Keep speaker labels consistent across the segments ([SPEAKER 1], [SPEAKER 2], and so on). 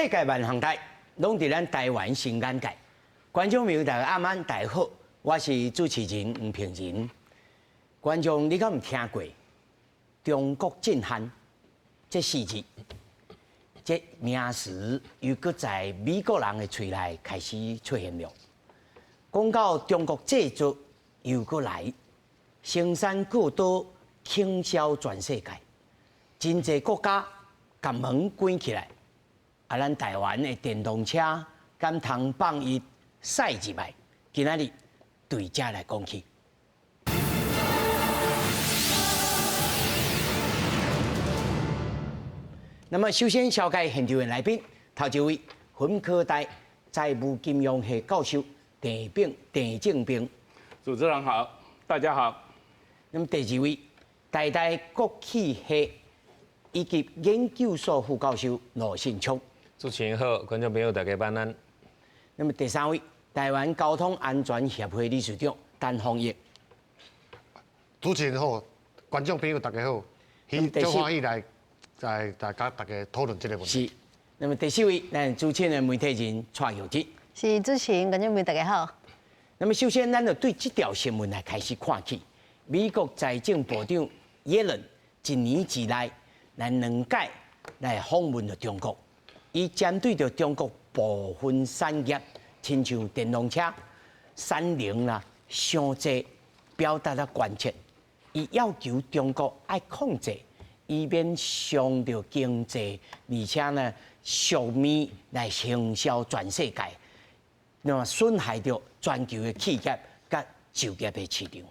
[SPEAKER 1] 世界萬項代，攏佇咱台灣新眼界。觀眾朋友大家暗安，大家好，我是主持人吳平仁。觀眾，你敢有聽過中國震撼這四字？這名詞又閣在美國人的喙內開始出現了。講到中國製造又閣來生產過多，傾銷全世界，真濟國家共門關起來。啊，咱台灣的電動車敢通放伊駛入來？今仔日對這來講起。那麼首先，紹介現場的來賓，頭一位，雲科大財務金融系教授鄭炳鄭正平。
[SPEAKER 2] 主持人好，大家好。
[SPEAKER 1] 那麼第二位，台大國企系以及研究所副教授羅信聰。
[SPEAKER 3] 主持人好，觀眾朋友大家晚安。
[SPEAKER 1] 那麼第三位，台灣交通安全協會理事長陳宏益。
[SPEAKER 4] 主持人好，觀眾朋友大家好，很歡喜來在大家大家討論這個問題。
[SPEAKER 1] 是，那麼第四位，咱主持人媒體人蔡玉芝。
[SPEAKER 5] 是，主持人，觀眾朋友大家好。
[SPEAKER 1] 那麼首先，咱就對這條新聞來開始看起。美國財政部長耶倫一年之內來兩擺來訪問著中國，伊針對著中國部分產業，親像電動車、產能啦，傷濟，表達了關切。伊要求中國愛控制，以免傷著經濟，而且呢，俗物來行銷全世界，那麼損害著全球的企業佮就業的市場。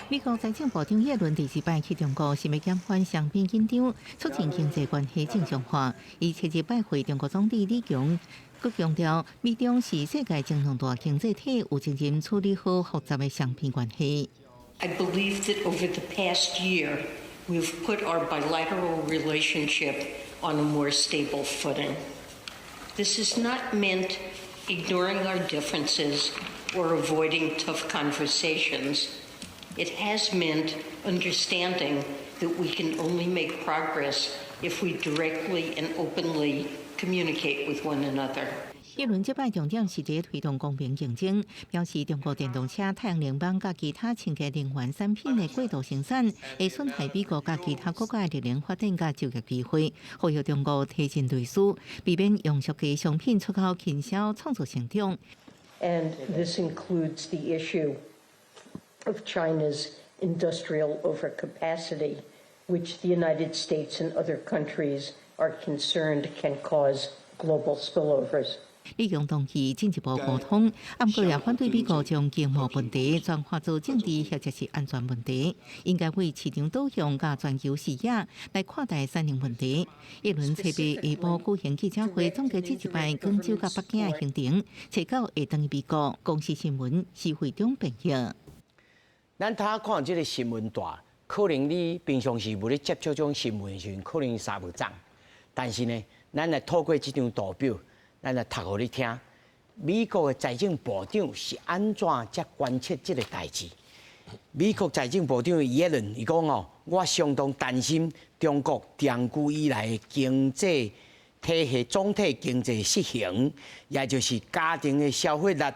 [SPEAKER 6] 美國財政部長耶倫第二擺去中國，是欲減緩雙邊緊張，促進經濟關係正常化。伊七日拜會中國總理李強，閣強調美中是世界前兩大經濟體，有責任處理好複雜的雙邊關係。
[SPEAKER 7] I believe that over the past year, we've put our bilateral relationship on a more stable footing. This has not meant ignoring our differences or avoiding tough conversations. It has meant understanding that we can only make progress if we directly and openly communicate with one another.
[SPEAKER 6] 耶倫這擺重點是佇推動公平競爭，表示中國電動車、太陽能板佮其他清潔能源產品的過度生產，會損害美國佮其他國家的綠能發展佮就業機會，呼籲中國提振對數，避免用俗價商品出口傾銷創造成長。
[SPEAKER 7] And this includes the issue of China's industrial overcapacity, which the United States and other countries are concerned can cause global spillovers.
[SPEAKER 6] 李強同意進一步溝通，毋過也反對美國將經貿問題轉化做政治或者是安全問題，應該為市場導向佮全球視野來看待產能問題。耶倫初八下晡舉行記者會，總結這一擺廣州佮北京的行程，初九會轉去美國。公視新聞施惠中編譯。
[SPEAKER 1] 咱頭看這個新聞大，可能你平常時無咧接觸這種新聞的時陣，可能捎無總。但是呢，咱來透過這張圖表，咱來讀予你聽。美國的財政部長是按怎才關切這個代誌？美國財政部長耶倫伊講哦，我相當擔心中國長久以來的經濟體系總體經濟失衡，也就是家庭的消費力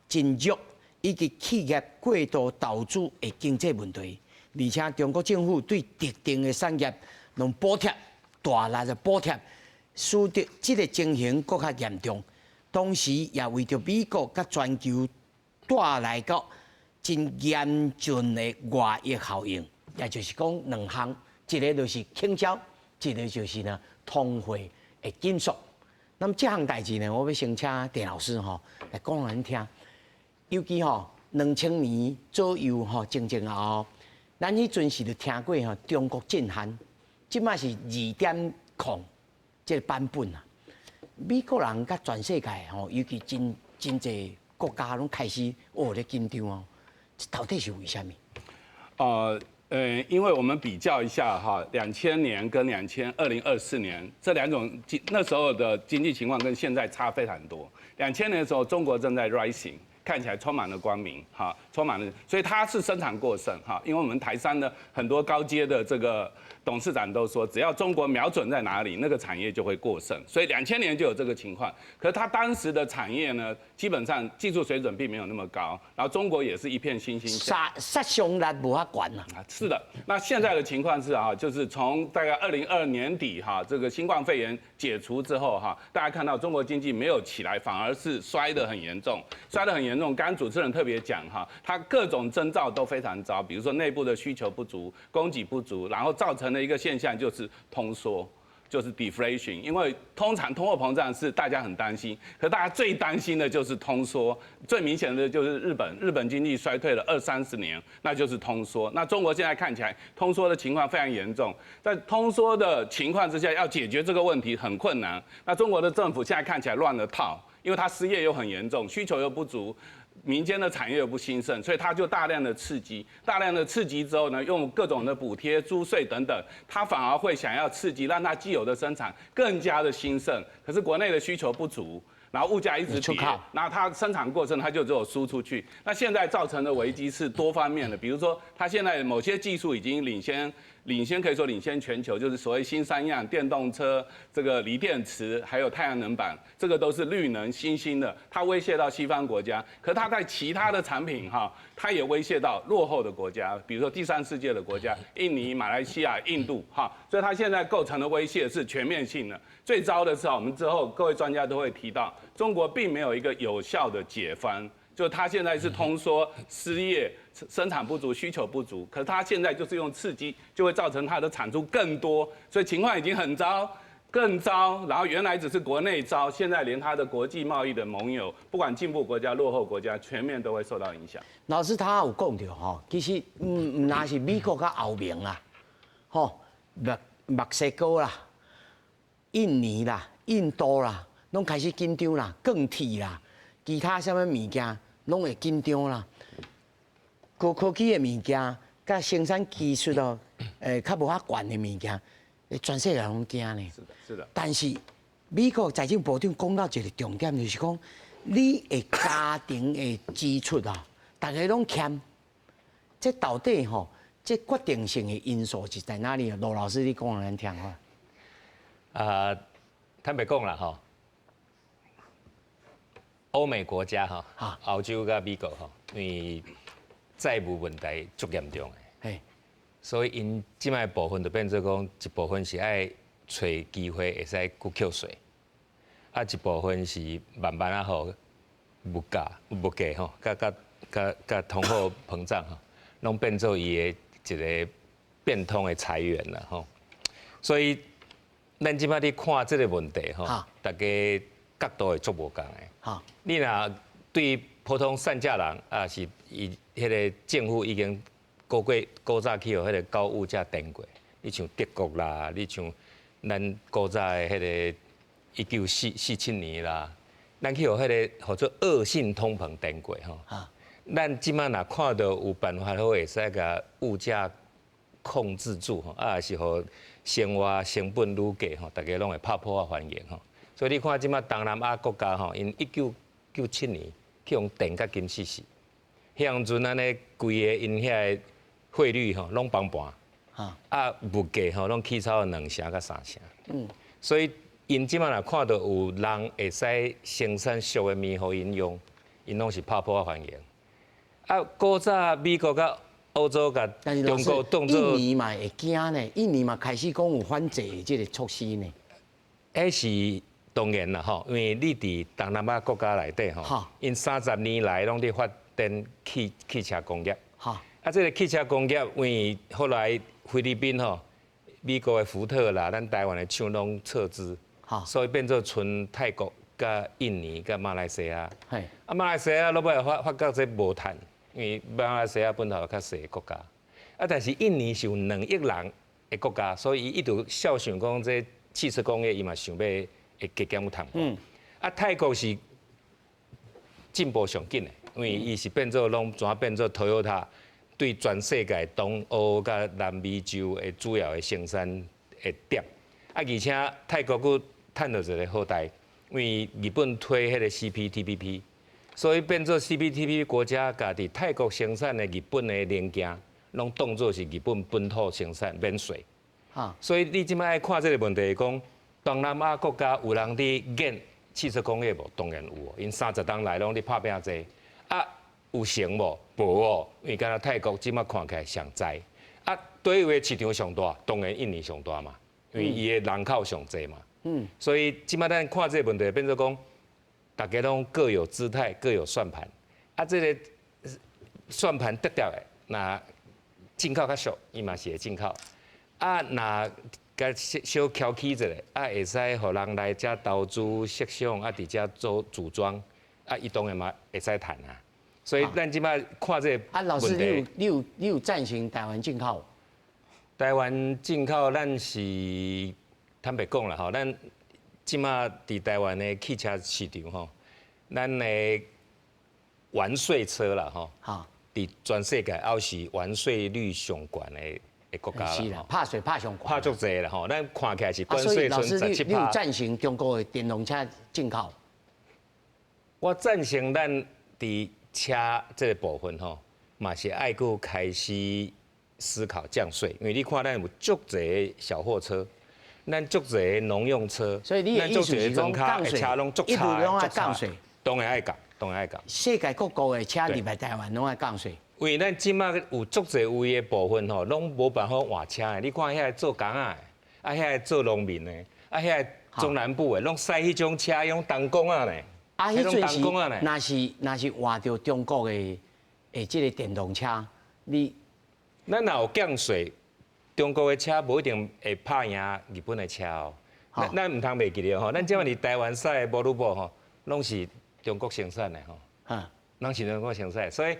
[SPEAKER 1] 真弱，以及企業過度投資的經濟問題。而且中國政府對特定的產業攏補貼，大力的補貼，使得這個情形閣較嚴重。同時，也為著美國佮全球帶來個真嚴峻的外溢效應，也就是講兩項，一個就是傾銷，一個就是呢通貨的緊縮。那麼這項代誌呢，我欲先請鄭老師吼來講咱聽。尤其吼2000年左右吼前前後後，咱彼陣時就聽過吼中國震撼，這擺是2.0這個版本啊。美國人佮全世界吼，尤其真真濟國家攏開始哦咧緊張哦，這到底是為啥物？
[SPEAKER 2] 因為我們比較一下哈，2000年跟2024年這兩種經那時候的經濟情況跟現在差非常多。兩千年的時候，中國正在 rising，看起來充滿了光明，哈，充滿了，所以它是生產過剩，哈，因為我們台商的很多高階的這個董事長都說，只要中國瞄準在哪裡，那個產業就會過剩，所以2000年就有這個情況。可是他當時的產業呢，基本上技術水準並沒有那麼高，然後中國也是一片欣欣向。
[SPEAKER 1] 殺殺傷力無遐懸啊。
[SPEAKER 2] 是的，那現在的情況是啊，就是從大概2022年底哈，這個新冠肺炎解除之後哈，大家看到中國經濟沒有起來，反而是衰得很嚴重，衰得很嚴重。剛剛主持人特別講哈，它各種徵兆都非常糟，比如說內部的需求不足、供給不足，然後造成的一個現象就是通縮。就是 deflation，因為通常通貨膨脹是大家很擔心，可大家最擔心的就是通縮，最明顯的就是日本，日本經濟衰退了二三十年，那就是通縮。那中國現在看起來通縮的情況非常嚴重，在通縮的情況之下，要解決這個問題很困難。那中國的政府現在看起來亂了套，因為它失業又很嚴重，需求又不足。民間的產業又不興盛，所以他就大量的刺激，大量的刺激之後呢，用各種的補貼、租稅等等，他反而會想要刺激，讓他既有的生產更加的興盛。可是國內的需求不足，然後物價一直跌，那它生產過剩，它就只有輸出去。那現在造成的危機是多方面的，比如說，它現在某些技術已經領先。領先可以說領先全球，就是所謂新三樣電動車、這個鋰電池，還有太陽能板，這個都是綠能新興的，它威脅到西方國家。可它在其他的產品哈，它也威脅到落後的國家，比如說第三世界的國家，印尼、馬來西亞、印度哈，所以它現在構成的威脅是全面性的。最糟的是啊，我們之後各位專家都會提到，中國並沒有一個有效的解方。就它現在是通縮、失業、生產不足、需求不足，可是它現在就是用刺激，就會造成它的產出更多，所以情況已經很糟，更糟。然後原來只是國內糟，現在連它的國際貿易的盟友，不管進步國家、落後國家，全面都會受到影響。
[SPEAKER 1] 老師他有講著吼，其實毋但是美國佮歐盟啦，吼墨西哥啦、印尼啦、印度啦，攏開始緊張啦，鋼鐵啦，其他啥物物件攏會緊張啦。高科技的物件，佮生產技術哦，較無遐懸的物件，全世界攏驚呢。
[SPEAKER 2] 是的，是的。
[SPEAKER 1] 但是美國財政部長講到一個重點，就是講你的家庭的支出啊，大家攏儉，這到底吼，這決定性的因素是在哪裡？羅老師，你講予咱聽看。
[SPEAKER 3] 啊，坦白講啦吼，歐美國家吼，歐洲佮美國吼，因為債務問題足嚴重的，所以𪜶這擺部分就變做講，一部分是愛揣機會會使閣扣稅，啊一部分是慢慢仔予物價物價吼，佮佮佮佮通貨膨脹吼，攏變做伊的一個變通的財源啦吼。所以咱這擺咧看這個問題吼，大家角度會足無仝的。你若對普通散架人啊，是伊彼個政府已經古過古早去予彼個高物價電過，你像德國啦，你像咱古早的彼個1947年啦，咱去予彼個號做惡性通膨電過吼。咱這擺若看著有辦法好會使共物價控制住吼，啊是予生活成本愈低吼，大家攏會拍噗仔歡迎吼。所以你看這擺東南亞國家吼，𪜶1997年去予電甲金死死，彼當陣按呢規个𪜶遐個匯率吼攏崩盤，啊物價吼攏起超兩成佮三成。所以𪜶這擺若看著有人會使生產俗的物予𪜶用，𪜶攏是拍噗仔歡迎。啊，古早美國佮歐洲佮中國當做
[SPEAKER 1] 印尼嘛會驚呢，印尼嘛開始講有反制的這個措施呢。
[SPEAKER 3] 彼是當然啦吼，因為你佇東南亞國家內底吼，𪜶30年來攏佇發展汽車工業。啊，這個汽車工業，因為後來菲律賓吼，美國的福特啦，咱台灣的廠攏撤資，所以變做賰泰國、佮印尼、佮馬來西亞。啊，馬來西亞落尾發覺這無趁，因為馬來西亞本來較細的國家。啊，但是印尼是有2億人的國家，所以伊一直肖想講這汽車工業，伊嘛想欲會加減有趁。啊，泰國是進步上緊的，因為伊是變做攏怎變做 Toyota 對全世界東歐佮南美洲的主要的生產的點。啊，而且泰國閣趁著一個好代，因為日本推彼個 CPTPP，所以變做 CPTPP 國家共佇泰國生產的日本的零件，攏當做是日本本土生產免稅。所以你這擺愛看這個問題，講東南亞國家有人佇研汽車工業無？當然有哦，𪜶30冬來攏佇拍拚坐。啊，有成無？無哦，因為敢若泰國這擺看起來上濟。啊，佗位的市場上大，當然印尼上大嘛，因為伊的人口上濟嘛。所以這擺咱看這個問題，變做講，大家攏各有姿態，各有算盤。啊，這個算盤得掉的，若進口較俗，伊嘛是會進口。啊，若共小蹺起一下，啊，會使予人來遮投資設想，啊，佇遮做組裝，啊，伊當然嘛會使趁啊。所以咱這擺看這個
[SPEAKER 1] 啊，老師，你有贊成台灣進口？
[SPEAKER 3] 台灣進口，咱是坦白講啦吼，咱這擺佇台灣的汽車市場吼，咱的完稅車啦吼，佇全世界猶是完稅率上懸的國家。
[SPEAKER 1] 是啦，拍稅拍上懸。
[SPEAKER 3] 拍足濟啦吼，咱看起來是關稅賰17%。
[SPEAKER 1] 你有贊成中國的電動車進口？
[SPEAKER 3] 我贊成咱佇車這個部分吼，嘛是愛閣開始思考降稅，因為你看咱有足濟小貨車，咱足濟農用車，
[SPEAKER 1] 所以你的意思是講降稅，
[SPEAKER 3] 車攏足
[SPEAKER 1] 差，一路攏愛降稅，
[SPEAKER 3] 當然愛降，當然愛降。
[SPEAKER 1] 世界各國的車入來台灣攏愛降稅。
[SPEAKER 3] 因為咱這擺有足濟位的部分吼，攏無辦法換車的。你看遐個做工仔的，啊遐個做農民的，啊遐個中南部的，攏駛彼種車用重工仔呢。
[SPEAKER 1] 啊，彼陣時，若是換著中國的這個電動車，你
[SPEAKER 3] 咱若有降稅，中國的車無一定會拍贏日本的車哦。咱毋通袂記得吼，咱這擺佇台灣駛的摩洛吼，攏是中國生產的吼。攏是中國生產，所以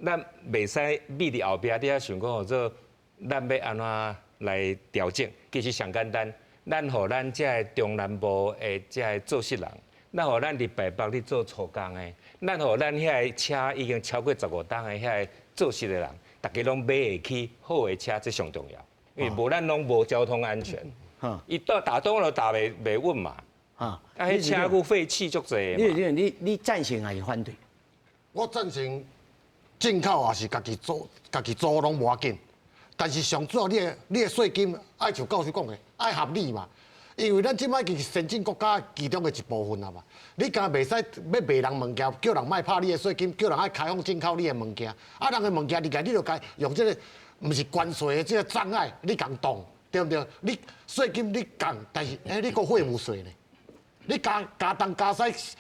[SPEAKER 3] 咱袂使覕佇後壁，佇遐想講做咱欲按怎來調整？其實上簡單，咱予咱這个中南部的這个做事人，咱予咱佇台北咧做粗工的，咱予咱遐个車已經超過15冬的遐个做事的人，逐家攏買會起好的車，這上重要。因為無咱攏無交通安全。伊到打樁就踏袂穩嘛。啊，彼車閣廢氣足濟。
[SPEAKER 1] 你贊成還是反對？
[SPEAKER 4] 我贊成進口也是家己做，家己做攏無要緊。但是上主要你的稅金愛像教授講的，愛合理嘛。因為咱這擺是先進國家其中的一部分啊嘛。你敢袂使欲賣人物件，叫人莫拍你的稅金，叫人愛開放進口你的物件。啊，人的物件你共你就共用這個毋是關稅的這個障礙，你共擋，對毋對？你稅金你降，但是欸，你閣貨物稅呢？你加加東加西，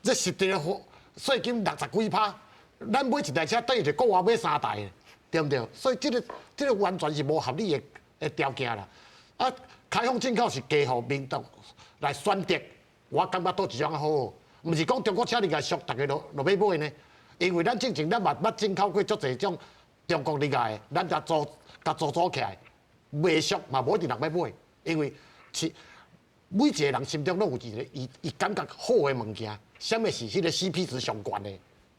[SPEAKER 4] 這實際的稅金60幾趴，咱買一台車等於是國外買三台，對毋對？所以這個完全是無合理的條件啦。啊，開放進口是加予民眾來選擇，我感覺佗一種好，毋是講中國車你共俗，逐家都欲買呢。因為咱之前咱嘛捌進口過足濟種中國入來的，咱才組共組組起來，賣俗嘛無一定人欲買，因為是每一個人心中攏有一個伊感覺好的物件，啥物是彼個 CP 值上懸的，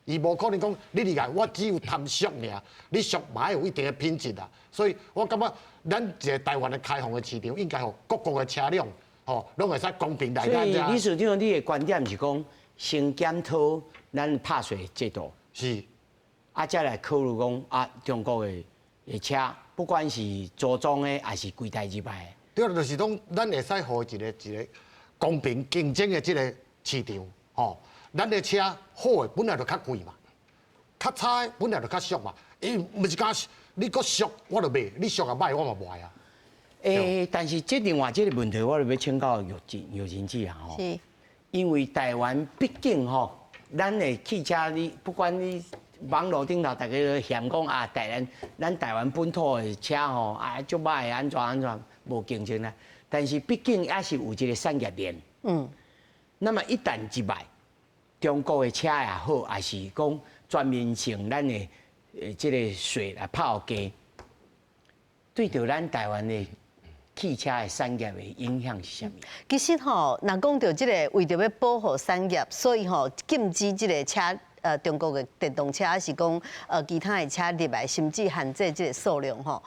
[SPEAKER 4] 伊無可能講你入來，我只有貪俗爾，你俗嘛愛有一定的品質啊。所以我感覺咱一個台灣的開放的市場，應該予各國的車輛，吼，攏會使公平來。
[SPEAKER 1] 所以李市長，你的觀點是講，先檢討咱拍稅制度，
[SPEAKER 4] 是，
[SPEAKER 1] 啊，再來考慮講啊，中國的車，不管是組裝的，還是規台入來的。
[SPEAKER 4] 對，就是講，咱會使予一個一個公平競爭的這個市場，吼，咱的車好的本來就較貴嘛，較差的本來就較俗嘛，伊毋是講你閣俗我就賣，你俗也歹我嘛無愛啊。
[SPEAKER 1] 欸，但是這另外這個問題，我就欲請教玉珍姊啊吼，因為台灣畢竟吼，咱的汽車你不管你網路頂頭大家都嫌講啊，咱台灣本土的車吼啊，足歹按怎按怎無競爭力，但是畢竟也是有一個產業鏈。那麼一旦入來，中國的車也好，還是講全面性咱的這個稅來拍低，對著咱台灣的汽車的產業的影響是啥物？
[SPEAKER 5] 其實吼，若講著這個為著欲保護產業，所以吼禁止這個車。中國的電動車，還是講其他的車入來，甚至限制這個數量吼。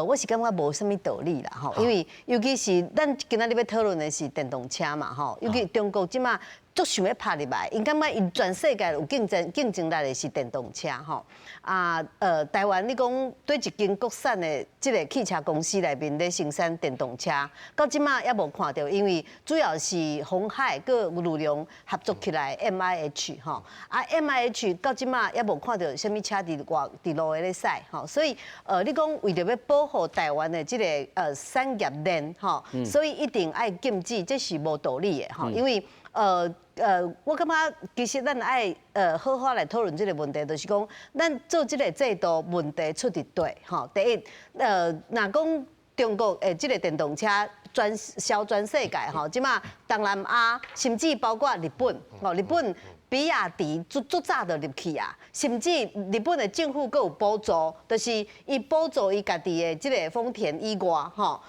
[SPEAKER 5] 我是感覺無啥物道理啦吼，因為尤其是咱今仔日欲討論的是電動車嘛吼，尤其中國這馬足想欲拍入來，𪜶感覺𪜶全世界有競爭力的是電動車吼。啊，台灣你講佗一間國產的這个汽車公司內面咧生產電動車，到這馬猶無看著，因為主要是鴻海佮裕隆合作起來 MIH 吼。啊 MIH 到這馬猶無看著啥物車佇外佇路的咧駛吼，所以你講為著欲保護台灣的這个產業鏈吼，所以一定愛禁止，這是無道理的吼，因為我感覺其實咱愛好好來討論這个問題，就是講咱做這个制度問題出佇佗吼。第一，若講中國的這个電動車全銷全世界吼，這馬東南亞甚至包括日本吼，日本比亞迪足足早就入去啊，甚至日本的政府閣有補助，就是伊補助伊家己的這个豐田以外吼，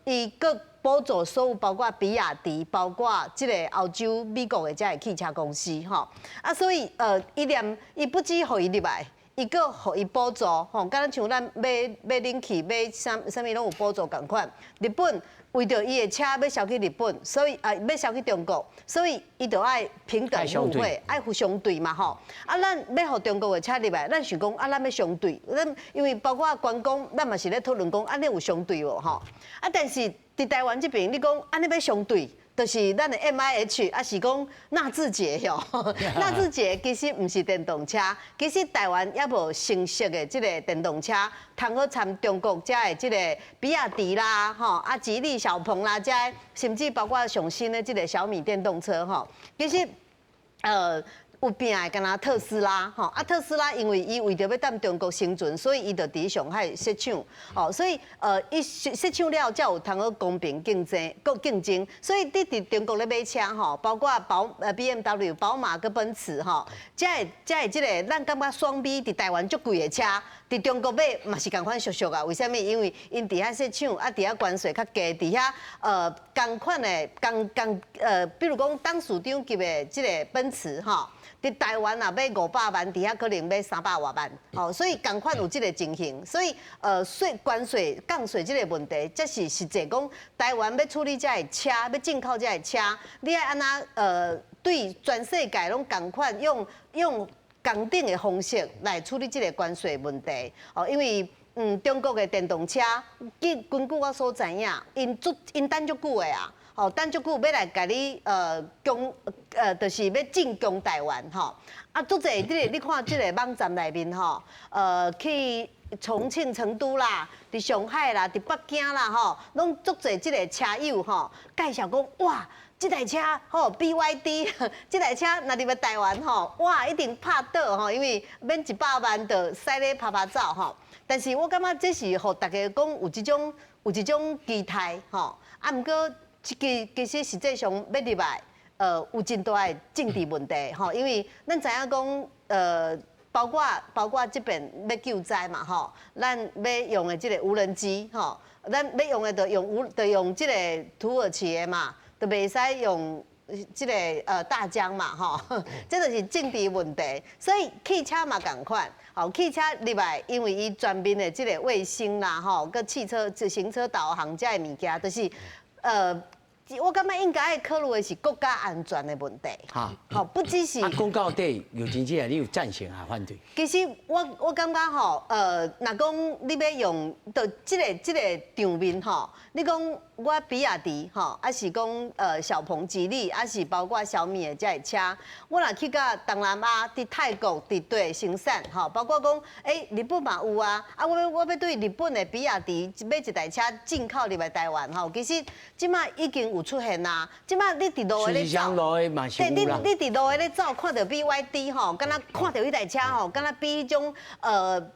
[SPEAKER 5] 伊閣補助所有包括比亞迪，包括這个歐洲、美國的這个汽車公司吼，啊，所以伊連伊不止予伊入來，伊閣予伊補助吼，敢若像咱買買冷氣、買啥啥物攏有補助仝款。日本為著伊的車欲銷去日本，所以啊欲銷去中國，所以伊就愛平等互惠，愛互相對嘛吼。啊，咱欲予中國的車入來，咱想講啊，咱欲相對，咱因為包括觀光，咱嘛是咧討論講，按呢有相對無吼？啊，但是佇台灣這邊，你講按呢欲相對，就是咱的 MIH，抑是講納智捷吼，納智捷其實毋是電動車，其實台灣猶無成熟的這个電動車，通好參中國遮的這个比亞迪啦，吼，啊吉利、小鵬啦，遮甚至包括上新的這个小米電動車吼，其實有拼的，敢若特斯拉吼，啊特斯拉因為伊為著欲踮中國生存，所以伊就佇上海設廠，哦，所以伊設設廠了，才有通好公平競爭，閣競爭。所以你佇中國咧買車吼，包括BMW、寶馬佮奔馳吼，遮的遮的這个，咱感覺雙 B 佇台灣足貴的車，佇中國買嘛是仝款俗俗啊。為啥物？因為𪜶佇遐設廠，啊佇遐關稅較低，佇遐仝款的仝仝比如講董事長級的這个奔馳吼。佇台灣若買500萬，佇遐可能買300外萬，吼，所以仝款有這个情形，所以稅關稅降稅這个問題，這是實際講台灣欲處理這个車，欲進口這个車，你愛按怎對全世界攏仝款用仝等的方式來處理這个關稅問題，哦，因為中國的電動車，根據我所知影，𪜶足𪜶等足久的啊。吼，等足久欲來共你攻就是欲進攻台灣吼。啊，足濟你你看這个網站內面吼，去重慶、成都啦，佇上海啦，佇北京啦吼，攏足濟這个車友吼，介紹講哇，這台車吼 BYD，這台車若入來台灣吼，哇，一定拍倒吼，因為免100萬就駛咧趴趴走吼。但是我感覺這是予大家講有這種期待吼，啊，毋過。其其實實際上欲入來，有真大的政治問題吼，因為咱知影講，包括這邊欲救災嘛吼，咱欲用的這个無人機吼，咱欲用的就用無就用這个土耳其的嘛，就袂使用這个大疆嘛吼，這就是政治問題，所以汽車嘛仝款，吼，汽車入來，因為伊全面的這个衛星啦吼，佮汽車自行車導航這个物件，就是我感覺應該愛考慮的是國家安全的問題。好，不只是。
[SPEAKER 1] 啊，講到底，有真正你有贊成抑反對？
[SPEAKER 5] 其實我感覺吼，若講你欲用著這个場面吼，你講我比亞迪吼，抑是講小鵬吉利，抑是包括小米的這个車，我若去到東南亞，佇泰國佇佗生產吼，包括講日本嘛有啊，啊我欲對日本的比亞迪買一台車進口入來台灣吼，其實這馬已經有出現啊，這馬你佇路的咧走，對，你佇路的咧走，看著 BYD 吼，敢若看著彼台車吼，敢若比彼種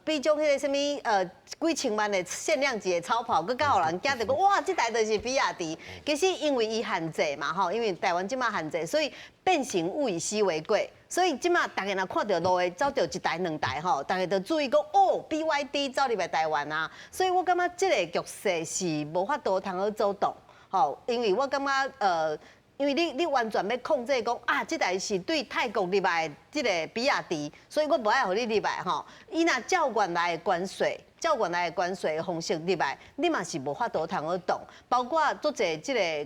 [SPEAKER 5] 比種彼个啥物幾千萬的限量級的超跑，閣較予人驚著講哇，這台就是比亞迪。其實因為伊限制嘛吼，因為台灣這馬限制，所以變成物以稀為貴。所以這馬逐家若看著路的走著一台兩台吼，逐家就注意講哦，BYD 走入來台灣啊。所以我感覺這個局勢是無法度通好阻擋。吼，因為我感覺因為你完全欲控制講啊，這台是對泰國入來這个比亞迪，所以我無愛予你入來吼。伊若照原來的關稅，照原來的關稅方式入來，你嘛是無法度通好擋。包括足濟這个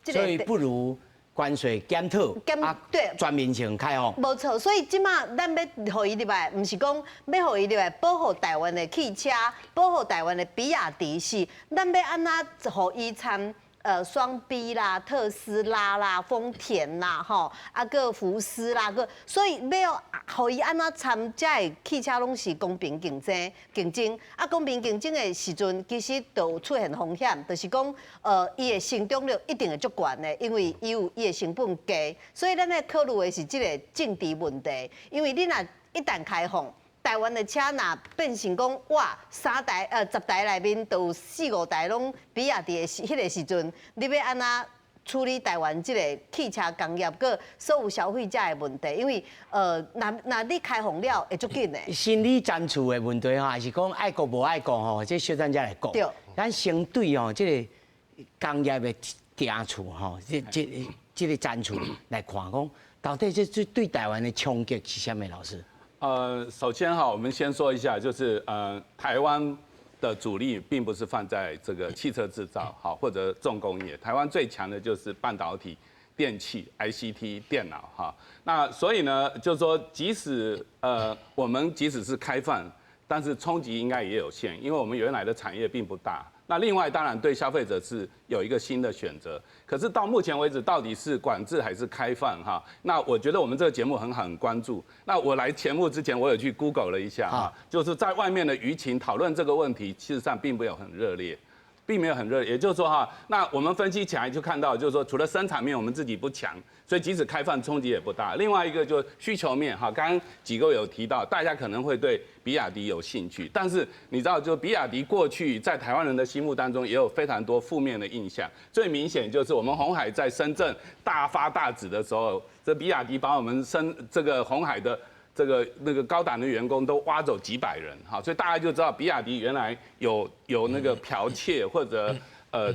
[SPEAKER 1] 這個。所以不如關稅檢討，
[SPEAKER 5] 對，
[SPEAKER 1] 全面性開放。
[SPEAKER 5] 無錯，所以這馬咱欲予伊入來，毋是講欲予伊入來保護台灣的汽車，保護台灣的比亞迪，是咱欲按怎予伊參雙 B 啦、特斯拉啦、豐田啦、吼，啊閣福斯啦，閣，所以欲予伊按怎參這个汽車攏是公平競爭競爭，啊公平競爭的時陣，其實就有出現風險，就是講，伊的成長率一定會足懸的，因為伊有伊的成本低，所以咱咧考慮的是這个政治問題，因為你若一旦開放，台灣的車若變成講哇，三台10台內面都有四五台攏比亞迪的時，彼个時陣，你欲按怎處理台灣這个汽車工業閣所有消費者的問題？因為若你開放了會足緊的。
[SPEAKER 1] 心理戰術的問題吼，還是講愛國無愛國吼？這小等才來講。
[SPEAKER 5] 對。
[SPEAKER 1] 咱先對吼，這个工業的定處吼，這個戰術來看講，到底這對台灣的衝擊是啥物？老師？
[SPEAKER 2] 首先哈，我們先說一下，就是台灣的主力並不是放在這個汽車製造，好或者重工業。台灣最強的就是半導體、電器、ICT、電腦，哈。那所以呢，就是說，即使我們即使是開放，但是衝擊應該也有限，因為我們原來的產業並不大。那另外當然對消費者是有一個新的選擇，可是到目前為止到底是管制還是開放哈？那我覺得我們這個節目很好，很關注。那我來節目之前，我有去 Google 了一下哈，就是在外面的輿情討論這個問題，事實上並沒有很熱烈，並沒有很熱烈。也就是說哈，那我們分析起來就看到，就是說除了生產面我們自己不強，所以即使開放衝擊也不大。另外一個就是需求面哈，剛剛幾個有提到，大家可能會對比亞迪有興趣，但是你知道，就比亞迪過去在台灣人的心目當中也有非常多負面的印象。最明顯就是我們鴻海在深圳大發大紫的時候，這比亞迪把我們這個鴻海的這個那個高檔的員工都挖走幾百人，哈，所以大家就知道比亞迪原來有那個剽竊或者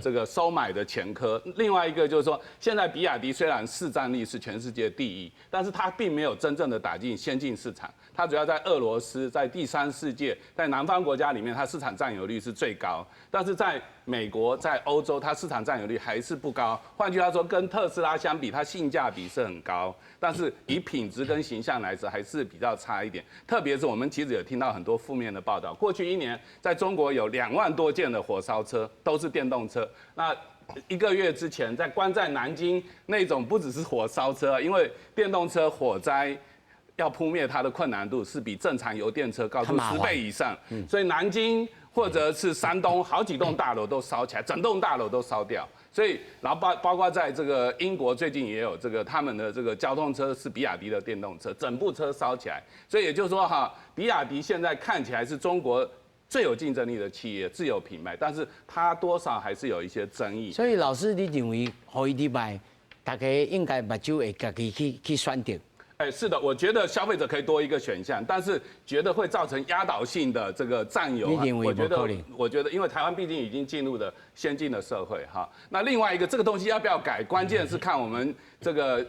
[SPEAKER 2] 這個收買的前科。另外一個就是說，現在比亞迪雖然市佔率是全世界第一，但是它並沒有真正的打進先進市場。它主要在俄羅斯、在第三世界、在南方國家裡面，它市場佔有率是最高。但是在美國、在歐洲，它市場佔有率還是不高。換句話說，跟特斯拉相比，它性價比是很高，但是以品質跟形象來說，還是比較差一點。特別是我們其實有聽到很多負面的報道。過去一年，在中國有2萬多件的火燒車，都是電動車。那一個月之前，在關在南京那種不只是火燒車，因為電動車火災要撲滅它的困難度是比正常油電車高出10倍以上，所以南京或者是山東好幾棟大樓都燒起來，整棟大樓都燒掉。所以，然後包括在這個英國最近也有這個他們的這個交通車是比亞迪的電動車，整部車燒起來。所以也就是說哈，比亞迪現在看起來是中國最有競爭力的企業，自有品牌，但是它多少還是有一些爭議。
[SPEAKER 1] 所以老師，你認為予伊入來，大家應該目睭會家己去選擇？
[SPEAKER 2] 哎，是的，我覺得消費者可以多一個選項，但是覺得會造成壓倒性的這個佔有。我覺得，因為台灣畢竟已經進入了先進的社會哈。那另外一個，這個東西要不要改，關鍵是看我們這個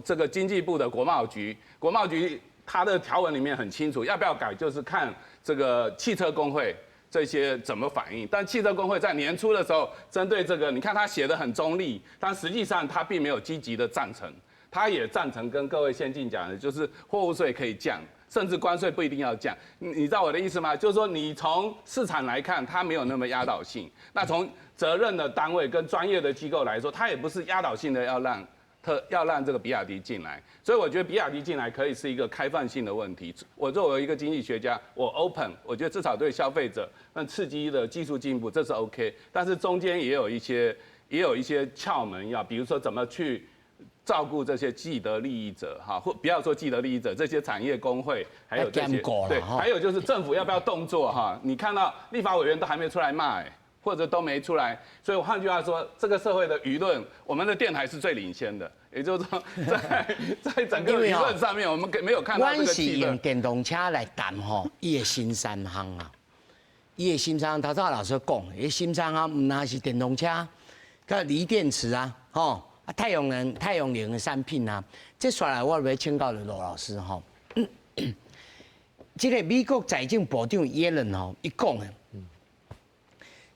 [SPEAKER 2] 這個經濟部的國貿局，國貿局它的條文裡面很清楚，要不要改就是看這個汽車工會這些怎麼反應。但汽車工會在年初的時候，針對這個，你看他寫得很中立，但實際上他並沒有積極的贊成。他也贊成跟各位先進講的，就是貨物稅可以降，甚至關稅不一定要降。你知道我的意思嗎？就是說，你從市場來看，它沒有那麼壓倒性。那從責任的單位跟專業的機構來說，它也不是壓倒性的要讓這個比亞迪進來。所以我覺得比亞迪進來可以是一個開放性的問題。我作為一個經濟學家，我 open，我覺得至少對消費者那刺激的技術進步，這是 OK。但是中間也有一些竅門要，比如說怎麼去照顧這些既得利益者，哈，或不要說既得利益者，這些產業工會，還有這些，對，還有就是政府要不要動作，哈？你看到立法委員都還沒出來罵，或者都沒出來，所以換句話說，這個社會的輿論，我們的電台是最領先的，也就是說，在整個輿論上面，我們沒有看到這個
[SPEAKER 1] 阮是用電動車來談吼，伊的新三項啊，伊的新三項，頭先老師講，伊新三項毋但是電動車，佮鋰電池啊，吼。啊，太陽能的產品啊，這紲來我欲請教羅老師吼。這個美國財政部長耶倫吼，伊講的，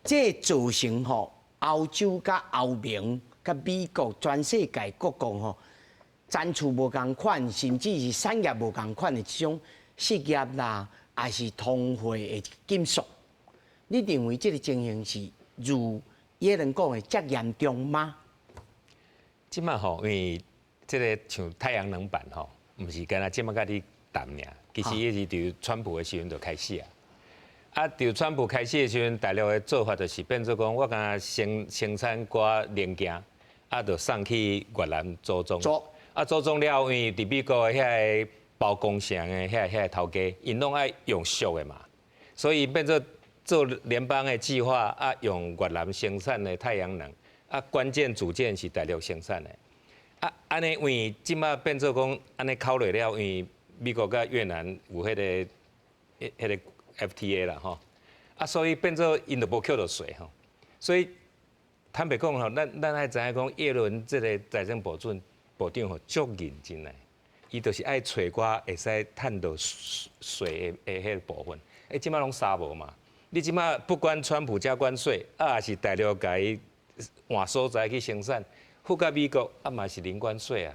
[SPEAKER 1] 這造成吼歐洲佮歐盟佮美國全世界各國吼，層次無仝款，甚至是產業無仝款的這種失業啦，抑是通貨的緊縮。你認為這個情形是如耶倫講的遮嚴重嗎？
[SPEAKER 3] 這馬吼，因為這个像太陽能板吼，毋是干焦這馬佮你談爾，其實伊是佇川普的時陣就開始啊。啊，佇川普開始的時陣，大陸的做法就是變做講，我敢若生產寡零件，啊，就送去越南組裝。啊，組裝了，因為佇美國的遐个包工廠的遐个頭家，𪜶攏愛用俗的嘛，所以變做做聯邦的計劃，啊，用越南生產的太陽能，啊，關鍵組件是大陸生產的。啊，按呢，因為這馬變做講按呢考慮了，因為美國佮越南有彼个 FTA 啦吼，啊，所以變做𪜶就無扣著稅吼，所以坦白講吼，咱愛知影講耶倫這个財政部長吼足認真的，伊就是愛揣寡會使趁著稅的彼个部分，欸，這馬攏沙無嘛，你這馬不管川普加關稅，啊，抑是大陸共伊換所在去生產，付佮美國啊嘛是零關稅啊，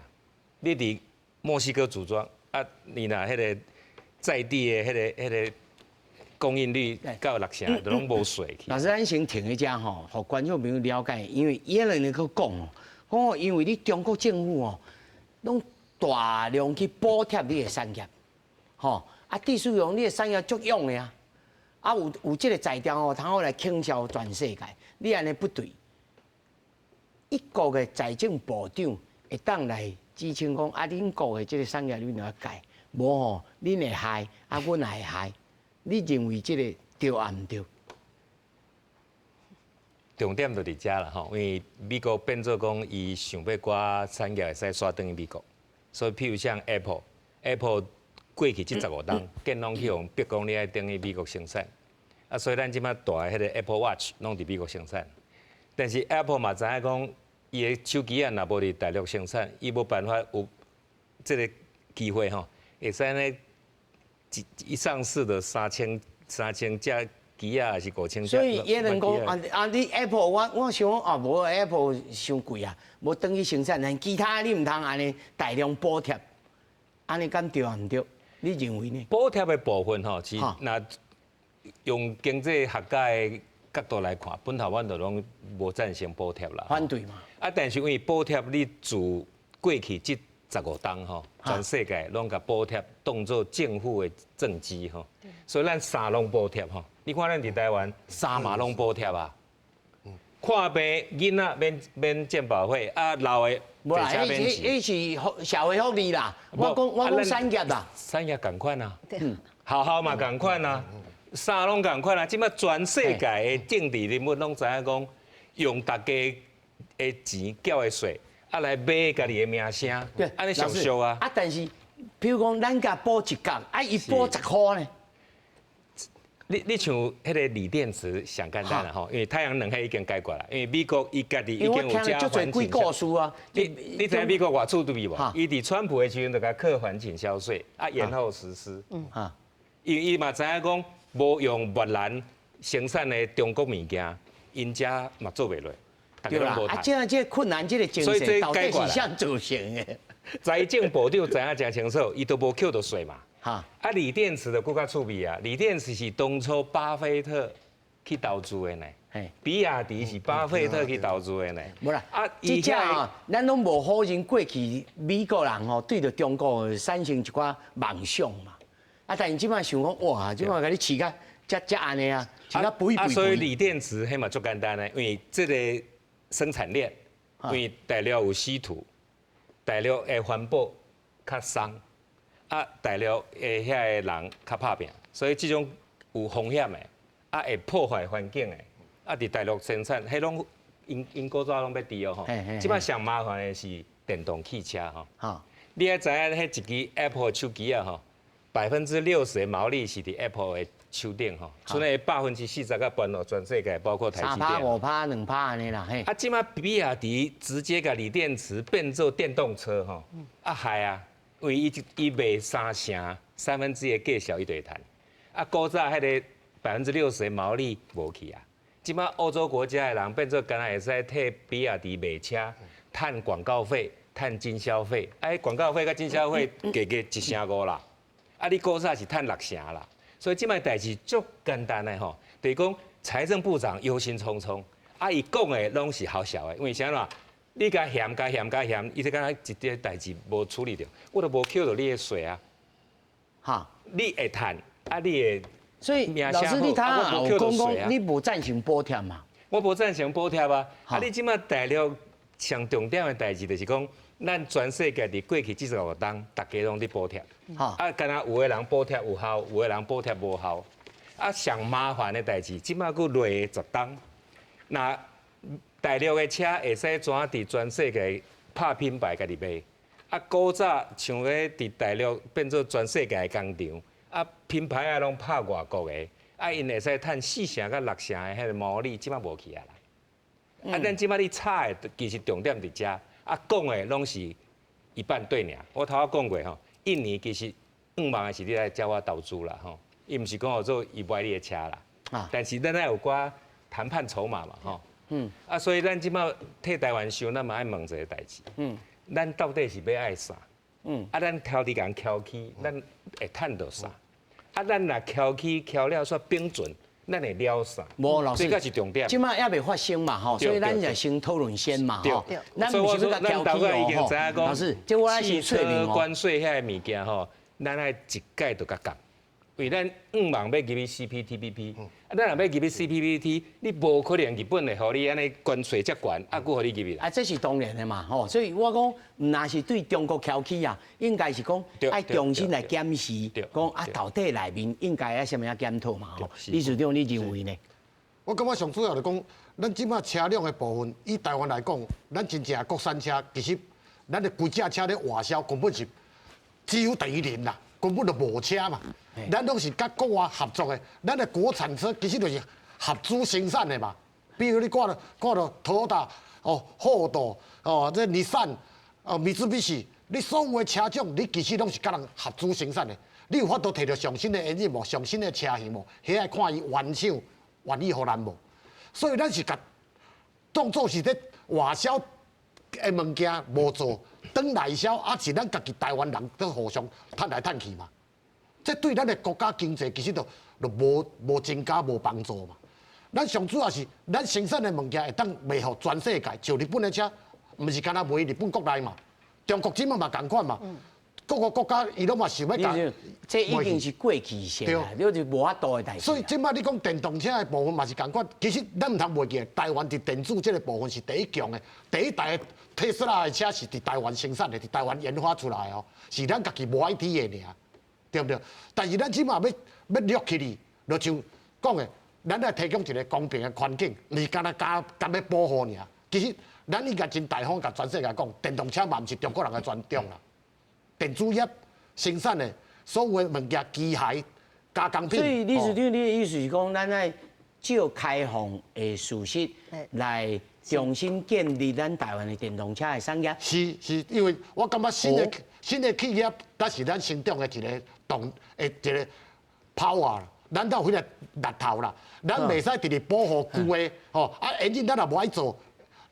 [SPEAKER 3] 你佇墨西哥組裝啊，你若彼个在地的彼个供應率到六成，都攏無稅去。
[SPEAKER 1] 老師，咱先停一下吼，予觀眾朋友了解，因為耶倫閣講哦，講哦，因為你中國政府哦，攏大量去補貼你的產業，吼，啊，致使講你的產業足勇的啊，啊有這个才調哦，通好來傾銷全世界，你按呢不對。一國的財政部長會當來指稱講，啊，恁國的這个產業你著愛改，無吼，恁會害，啊，阮也會害。你認為這个對抑毋對？
[SPEAKER 3] 重點就佇遮啦吼，因為美國變做講，伊想欲寡產業會使徙轉去美國，所以譬如像 Apple，Apple 過去這15冬，見攏去予逼講你愛轉去美國生產，啊，所以咱這馬戴的彼个 Apple Watch 攏佇美國生產，但是 Apple 嘛知影講，伊的手機仔若無佇大陸生產，伊無辦法有這个機會吼，會使呢一上市的3000隻機仔，抑是5000隻。
[SPEAKER 1] 所以耶倫講啊啊，你 Apple 我想講啊，無 Apple 傷貴啊，無轉去生產，但其他你毋通按呢大量補貼，按呢敢對抑毋對？你認為呢？
[SPEAKER 3] 補貼的部分吼，是若用經濟學家的角度來看，本頭阮就攏無贊成補貼啦。
[SPEAKER 1] 反對嘛？
[SPEAKER 3] 啊，但是因為補貼你自過去這15冬吼，全世界攏共補貼當做政府的政績吼，所以咱啥攏補貼吼。你看咱佇台灣，啥嘛攏補貼啊。看病囡仔免健保費，啊老的
[SPEAKER 1] 無啦，彼是社會福利啦。我講產業啦。
[SPEAKER 3] 產業仝款啊，學校嘛仝款啊，啥攏仝款啊。這馬全世界的政治人物攏知影講，用大家的錢繳的稅。啊，來買家己的名聲，按呢上俗啊！
[SPEAKER 1] 啊，但是，比如講，咱共補一角，啊，伊補10箍呢？
[SPEAKER 3] 你像彼个鋰電池上簡單啦吼，因為太陽能彼已經解決啦，因為美國伊家己已經有加
[SPEAKER 1] 環境故事啊。
[SPEAKER 3] 你知影美國偌趣味無？伊佇川普的時陣就共課反傾銷稅，啊，延後實施。因為伊嘛知影講，無用越南生產的中國物件，𪜶遮嘛做袂落。
[SPEAKER 1] 對啦，啊，這困難，這个情勢到底是啥造成的？
[SPEAKER 3] 財政部長知影誠清楚，伊都無扣著稅嘛。啊，鋰電池就閣較趣味啊！鋰電池是當初巴菲特去投資的呢。比亞迪是巴菲特去投資的呢。
[SPEAKER 1] 無啦，啊，這隻啊，咱攏無否認過去美國人吼對著中國產生一寡夢想嘛。啊，但是這擺想講，哇，這擺共你飼甲遮遮按呢啊，飼甲肥肥。
[SPEAKER 3] 啊，所以鋰電池彼嘛足簡單的，因為這个生產鏈，因為大陸有稀土，大陸的環保較鬆，啊，大陸的遐个人較拍拚，所以這種有風險的，啊，會破壞環境的，啊，佇大陸生產，彼攏𪜶古早攏欲除哦吼。這擺上麻煩的是電動汽車吼。你愛知影，彼一支 Apple 手機仔吼，60%的毛利是佇 Apple 的手頂吼，剩的40%佮分予全世界，包括台積電。
[SPEAKER 1] 3趴、5趴、2趴按呢啦，嘿。
[SPEAKER 3] 啊，這擺比亞迪直接共鋰電池變做電動車吼，啊害啊，因為伊賣三成，1/3的價數伊就會趁。啊，古早彼个60%的毛利無去啊。這擺歐洲國家的人變做敢若會使替比亞迪賣車，趁廣告費、趁經銷費。哎，廣告費佮經銷費加加1成5啦。啊，你古早是趁6成啦。所以這擺代誌足簡單的吼，就是講財政部長憂心忡忡，啊，伊講的攏是好笑的，因為啥啦？你共嫌共嫌共嫌，伊就敢若一個代誌無處理著，我都無扣著你的稅啊。你會趁，啊，你會。
[SPEAKER 1] 所以老師，你頭有講講，你無贊成補貼嘛？
[SPEAKER 3] 我無贊成補貼啊！啊，你這擺大陸上重點的代誌就是講，咱全世界佇過去這15冬，大家攏佇補貼。啊，敢若有的人補貼有效，有的人補貼無效。啊，上麻煩的代誌，這擺閣落10冬，那大陸的車會使怎佇全世界拍品牌家己賣？啊，古早像咧佇大陸變做全世界的工廠。啊，品牌啊，攏拍外國的，啊，𪜶會使趁4成佮6成的彼个毛利，這擺無去啊啦。啊，咱這擺咧吵的，其實重點佇遮，啊，講的攏是一半對爾。我頭仔講過吼，印尼其實向望的是你來叫我投資啦吼，伊毋是講號做伊買你的車啦。啊，但是咱愛有寡談判籌碼嘛吼。啊，所以咱這擺替台灣想，咱嘛愛問一个代誌。咱到底是欲愛啥？啊，咱挑佇共蹺起，咱會趁著啥？啊，咱若蹺起蹺了煞平準，咱會了啥？
[SPEAKER 1] 無老師，
[SPEAKER 3] 這個是重點。
[SPEAKER 1] 這擺猶未發生嘛吼，所以咱就先討論先嘛吼。咱毋是欲共蹺起哦吼。老師，這我是
[SPEAKER 3] 汽車關稅遐个物件吼，咱愛一概就共降，為咱向望欲入去 CPTPP，啊，咱若欲入去 CPTPP，你無可能日本會予你按呢關稅遮懸，啊，閣予你入去啦。
[SPEAKER 1] 啊，這是當然的嘛，吼，所以我講，毋若是對中國蹺起啊，應該是講愛重新來檢視，講啊，到底內面應該愛啥物仔檢討嘛，吼。理事長，你認為呢？
[SPEAKER 4] 我感覺上主要就講，咱這擺車輛的部分，以台灣來講，咱真正國產車，其實咱的規隻車咧外銷，根本是幾乎等於零啦，根本就無車嘛。咱攏是佮國外合作的，咱的國產車其實就是合資生產的嘛。比如你看著看著 Toyota 哦、福特哦、這尼桑哦、米茲比西，你所有的車種，你其實攏是佮人合資生產的。你有法度提著上新的引擎無？上新的車型無？彼愛看伊原廠願意予咱無？所以咱是共當做是咧外銷的物件無做，轉內銷，啊是咱家己台灣人佇互相趁來趁去嘛。這對咱的國家經濟其實就就無無增加無幫助嘛。咱上主要是咱生產的物件會當賣予全世界，像日本的車，毋是干焦賣日本國內嘛，中國這擺嘛仝款嘛，各個國家伊攏嘛想欲共。
[SPEAKER 1] 這已經是過去式啦，你就無法度的代誌。
[SPEAKER 4] 所以這擺你講電動車的部分嘛是仝款，其實咱毋通袂記，台灣佇電子這個部分是第一強的，第一台特斯拉的車是佇台灣生產的，佇台灣研發出來的哦，是咱家己無愛佇的爾，對毋對？但是咱這擺欲欲掠起去，就像講的，咱愛提供一個公平的環境，毋是干焦加共欲保護爾。其實咱應該真大方，共全世界講，電動車嘛毋是中國人的專長啦。電子業生產的所有的物件、機械、加工品。
[SPEAKER 1] 所以理事長，你的意思是講，咱愛照開放的事實來重新建立咱台灣的電動車的產業。
[SPEAKER 4] 是是，因為我感覺新的新的企業，才是咱成長的一個動的一個 power。咱才有彼個力頭啦，咱袂使直直保護舊的吼，啊，引進咱也無愛做。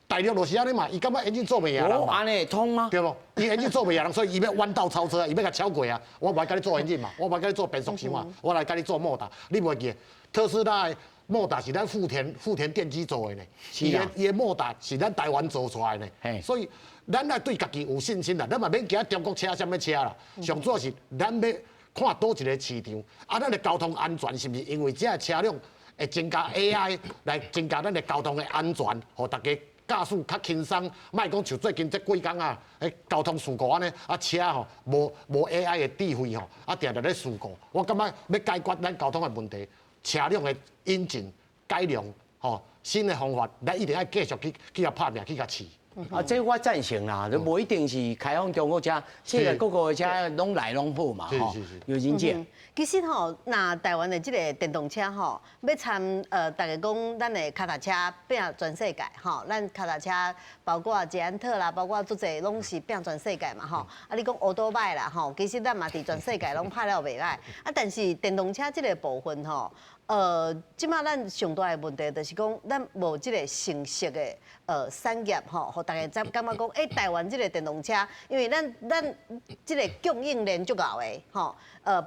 [SPEAKER 4] 大陸就是按呢嘛，伊感覺引進做袂贏人嘛。
[SPEAKER 1] 按呢會通嗎？
[SPEAKER 4] 對無？伊引進做袂贏人，所以伊欲彎道超車，伊欲共超過啊！我無愛共你做引進嘛，我無愛共你做變速箱嘛，我來共你做莫達。你袂記特斯拉的莫達是咱富田富田電機做的呢？伊的伊的莫達是咱台灣做出來的呢。所以咱愛對家己有信心啦，咱嘛免驚中國車啥物車啦。上主要是咱欲看佗一个市場，啊，咱的交通安全是毋是因為這个車輛會增加 AI 來增加咱的交通的安全，予大家駕駛較輕鬆，莫講像最近這幾工啊，彼交通事故按呢，啊車吼無無 AI 的智慧吼，啊定定咧事故。我感覺欲解決咱交通的問題，車輛的引進改良吼，新的方法，咱一定愛繼續去去共拍拚，去共試。
[SPEAKER 1] 啊，這我贊成啦，就無一定是開放中國車，世界各國的車攏來攏好嘛，吼。有真正。
[SPEAKER 5] 其實吼，若台灣的這個電動車吼，欲參逐家講咱的跤踏車拼全世界吼，咱跤踏車包括捷安特啦，包括足濟攏是拼全世界嘛吼。啊，你講歐多拜啦吼，其實咱嘛佇全世界攏拍了袂䆀。啊，但是電動車這個部分吼，這馬咱上大的問題就是講，咱無這個成熟的產業吼，予逐家才感覺講，欸，台灣這個電動車，因為咱這個供應鏈足𠢕的吼，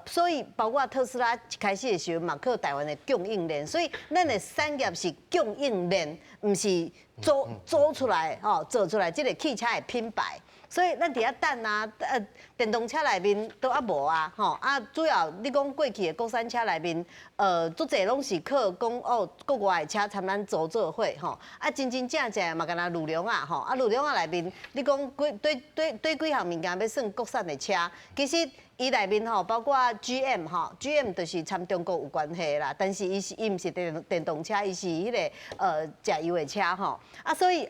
[SPEAKER 5] 所以包括特斯拉一開始的時陣嘛，靠台灣的供應鏈，所以咱的產業是供應鏈，毋是做做出來吼，做出來這個汽車的品牌。所以咱佇遐等啊，電動車內面都猶無啊，吼啊，主要你講過去的國產車內面，足濟攏是靠講哦，國外的車參咱組做伙吼，啊，真真正正嘛，敢若呂梁啊，吼，啊，呂梁仔內面，你講幾對對對幾項物件欲算國產的車，其實伊內面吼，包括 GM 吼，GM 就是參中國有關係啦，但是伊是伊毋是電動車，伊是彼個食油的車吼，啊，所以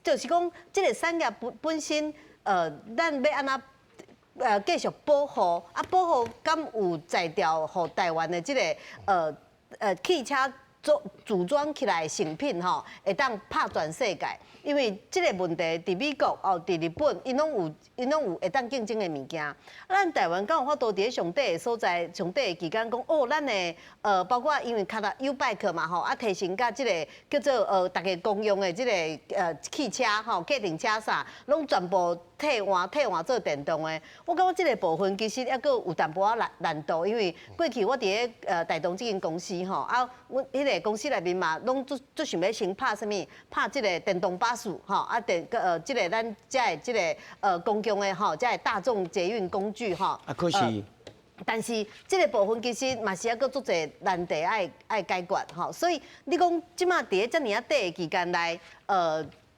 [SPEAKER 5] 就是講，這個產業本身，咱欲按怎繼續保護，啊，保護敢有才調，予台灣的這個汽車組裝起來的成品吼，會當拍全世界。因為這個問題，佇美國哦，佇日本，𪜶攏有會當競爭的物件。咱台灣敢有法度佇咧上底的所在，上底的期間講，哦，咱的包括因為跤踏 YouBike 嘛吼，啊提升甲這個叫做逐家公用的這個汽車吼，計程車啥，攏全部替換做電動的。我感覺這個部分其實猶閣有淡薄仔難度，因為過去我佇咧大同這間公司吼，啊，阮彼個公司內面嘛，攏足足想欲先拍啥物，拍這個電動巴士吼，啊電這個咱遮的這個公共的吼，遮的大眾捷運工具吼。
[SPEAKER 1] 啊，可是。
[SPEAKER 5] 但是這個部分其實嘛是猶閣足濟難題愛解決吼，所以你講這馬佇咧遮爾仔短的期間內，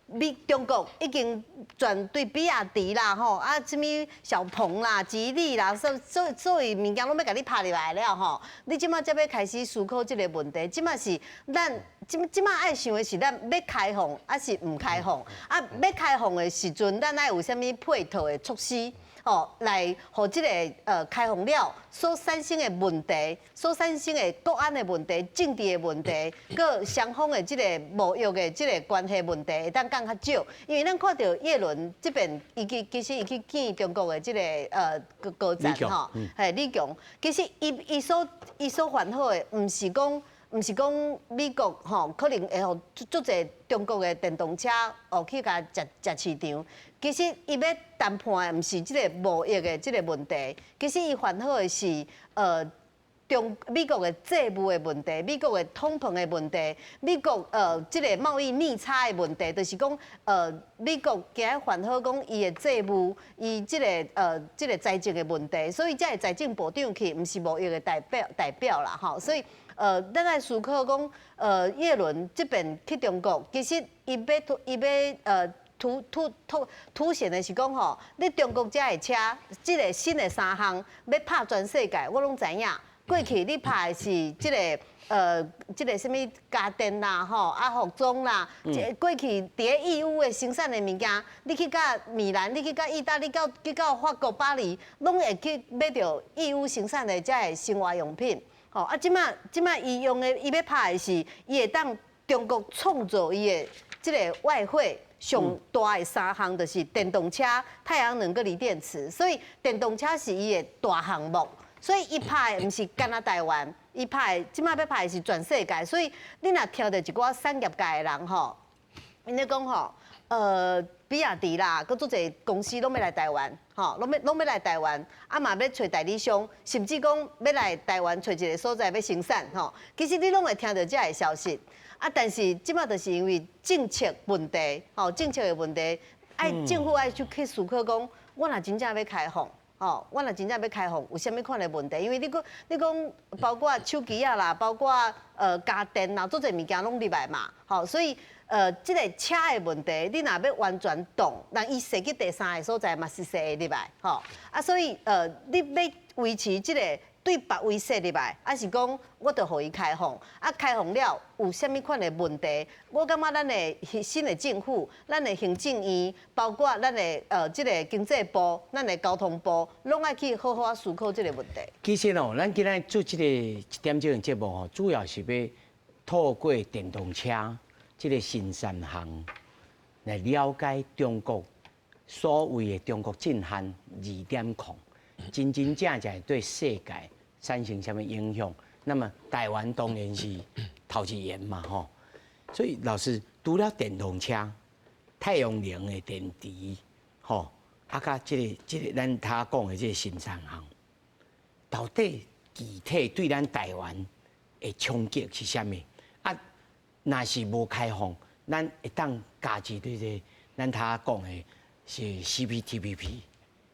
[SPEAKER 5] 美中國已經全對比亞迪啦吼，啊，啥物小鵬啦、吉利啦，所有物件攏欲共你拍入來了吼。你這馬才欲開始思考這個問題，這馬是咱這馬愛想的是咱欲開放抑是毋開放？啊，欲開放的時陣，咱愛有啥物配套的措施？吼，來予這個開放了所產生的問題，所產生的國安的問題、政治的問題，閣雙方的這個貿易的這個關係問題，會當降較少。因為咱看著葉倫這邊，伊去其實伊去見中國的這個高高層吼，嘿李強，其實伊所煩惱的，毋是講美國吼，可能會予足濟中國的電動車哦去共食食市場。其實伊欲談判的毋是這個貿易的這個問題，其實伊煩惱的是中美國的債務的問題，美國的通膨的問題，美國這個貿易逆差的問題，就是講美國驚煩惱講伊的債務，伊這個財政的問題，所以才會財政部長去，毋是貿易的代表啦吼，所以咱愛思考講，葉倫這邊去中國，其實伊欲凸顯的是講吼，你中國遮的車，這個新的三項欲拍全世界，我攏知影。過去你拍的是這個啥物家電啦，吼啊服裝啦，這過去佇咧義烏的生產的物件，你去到米蘭，你去到意大利，去到法國巴黎，攏會去買著義烏生產的遮的生活用品。吼啊，這馬伊用的，伊欲拍的是，伊會當中國創造伊的這個外匯。上大的三項就是電動車、太陽能佮鋰電池，所以電動車是伊的大項目。所以伊拍的毋是干焦台灣，伊拍的這馬欲拍的是全世界。所以你若聽著一寡產業界的人吼，𪜶咧講吼，比亞迪啦，閣足濟公司攏欲來台灣，吼，攏欲來台灣，啊嘛欲揣代理商，甚至講欲來台灣揣一個所在欲生產，吼。其實你攏會聽著遮的消息。啊，但是這馬就是因為政策問題，吼，政策的問題，愛政府愛去思考講，我若真正欲開放，吼，我若真正欲開放，有啥物款的問題？因為你講包括手機仔啦，包括家電啦，足濟物件攏入來嘛，吼，所以這個車的問題，你若欲完全擋，人伊踅去第三个所在嘛是踅會入來，吼，啊，所以你欲維持這個。對別位說入來，抑是講我就予伊開放？啊，開放了有啥物款的問題？我感覺咱的新的政府、咱的行政院，包括咱的這个經濟部、咱的交通部，攏愛去好好仔思考這个問題。
[SPEAKER 1] 其實哦，咱今仔做這个一點鐘的節目吼，主要是欲透過電動車這个新三項來了解中國所謂的中國震撼2.0，真真正正對世界產生啥物影響？那麼台灣當然是頭一員嘛，吼。所以老師，除了電動車、太陽能的電池，吼，啊，佮這个咱頭講的這个新三項，到底具體對咱台灣的衝擊是啥物？啊，若是無開放，咱會當加入對這咱頭講的是 CPTPP，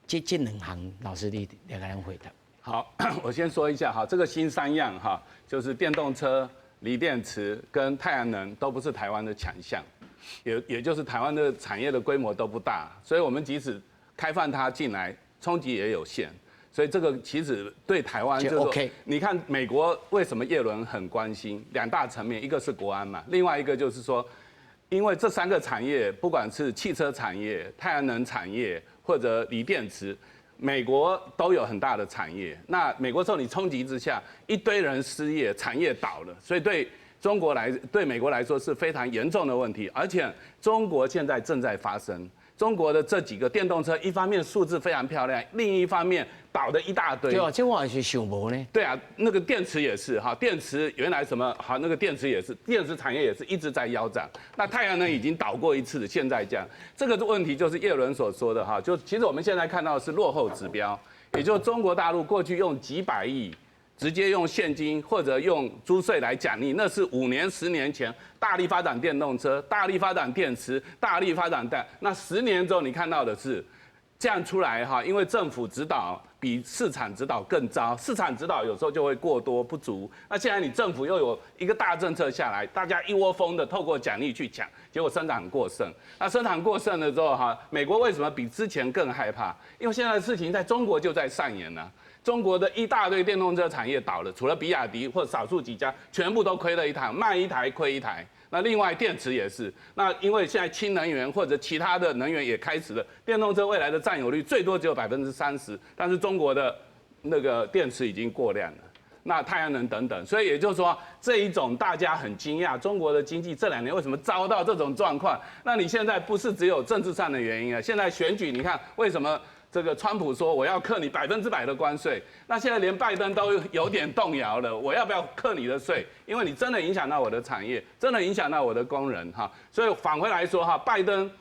[SPEAKER 1] 這兩項，老師你來共咱回答。
[SPEAKER 2] 好，我先說一下哈，這個新三樣哈，就是電動車、鋰電池跟太陽能都不是台灣的強項，也就是台灣的產業的規模都不大，所以我們即使開放它進來，衝擊也有限。所以這個其實對台灣就是
[SPEAKER 1] OK。
[SPEAKER 2] 你看美國為什麼葉倫很關心兩大層面，一個是國安嘛，另外一個就是說，因為這三個產業，不管是汽車產業、太陽能產業或者鋰電池，美國都有很大的產業，那美國受你衝擊之下，一堆人失業，產業倒了，所以對中國來，對美國來說是非常嚴重的問題。而且中國現在正在發生，中國的這幾個電動車，一方面數字非常漂亮，另一方面倒的一大堆。
[SPEAKER 1] 對啊，這我也是想無呢。
[SPEAKER 2] 對啊，那個電池也是哈，電池原來什麼好，那個電池也是，電池產業也是一直在腰斬。那太陽能已經倒過一次，現在這樣，這個問題就是葉倫所說的哈，就其實我們現在看到的是落後指標，也就是中國大陸過去用幾百億，直接用現金或者用租稅來獎勵，那是5年、10年前大力發展電動車、大力發展電池、大力發展的。那十年之後你看到的是這樣出來哈，因為政府指導比市場指導更糟，市場指導有時候就會過多不足。那現在你政府又有一個大政策下來，大家一窩蜂的透過獎勵去搶，結果生產過剩。那生產過剩了之後哈，美國為什麼比之前更害怕？因為現在的事情在中國就在上演了。中國的一大堆電動車產業倒了，除了比亞迪或少數幾家，全部都虧了一趟，賣一台虧一台。那另外電池也是，那因為現在氫能源或者其他的能源也開始了，電動車未來的佔有率最多只有30%，但是中國的那個電池已經過量了。那太陽能等等，所以也就是說，這一種大家很驚訝，中國的經濟這2年為什麼遭到這種狀況？那你現在不是只有政治上的原因啊，現在選舉，你看為什麼？這個川普說我要課你100%的關稅，那現在連拜登都有點動搖了，我要不要課你的稅？因為你真的影響到我的產業，真的影響到我的工人哈。所以反回來說哈，拜登，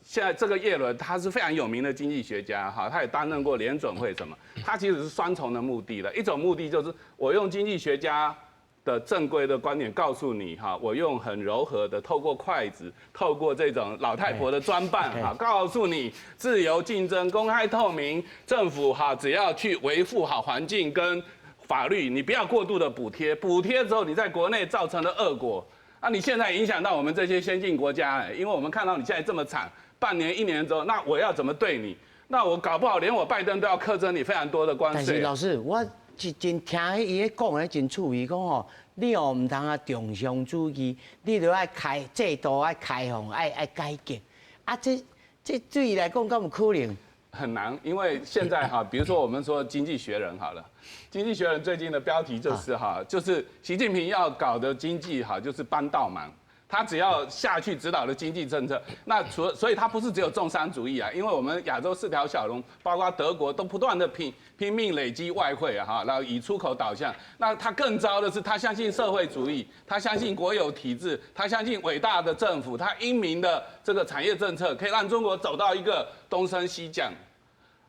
[SPEAKER 2] 現在這個葉倫他是非常有名的經濟學家哈，他也擔任過聯準會什麼，他其實是雙重的目的了，一種目的就是我用經濟學家的正規的觀點告訴你哈，我用很柔和的，透過筷子，透過這種老太婆的裝扮哈，告訴你自由競爭、公開透明，政府哈只要去維護好環境跟法律，你不要過度的補貼，補貼之後你在國內造成的惡果，啊，你現在影響到我們這些先進國家，因為我們看到你現在這麼慘，半年一年之後，那我要怎麼對你？那我搞不好連我拜登都要課徵你非常多的關稅。
[SPEAKER 1] 但是老師，我真真聽伊咧講的真趣味，講吼，你哦毋通啊重商主義，你著愛開制度，愛開放，愛改革。啊，這對伊來講，敢有可能？
[SPEAKER 2] 很難，因為現在哈，比如說我們說《經濟學人》好了，《經濟學人》最近的標題就是哈，就是習近平要搞的經濟哈，就是幫倒忙。他只要下去指導的經濟政策，那除了所以他不是只有重商主義啊，因為我們亞洲四條小龍，包括德國都不斷的拼命累積外匯啊，哈，然後以出口導向。那他更糟的是，他相信社會主義，他相信國有體制，他相信偉大的政府，他英明的這個產業政策可以讓中國走到一個東升西降。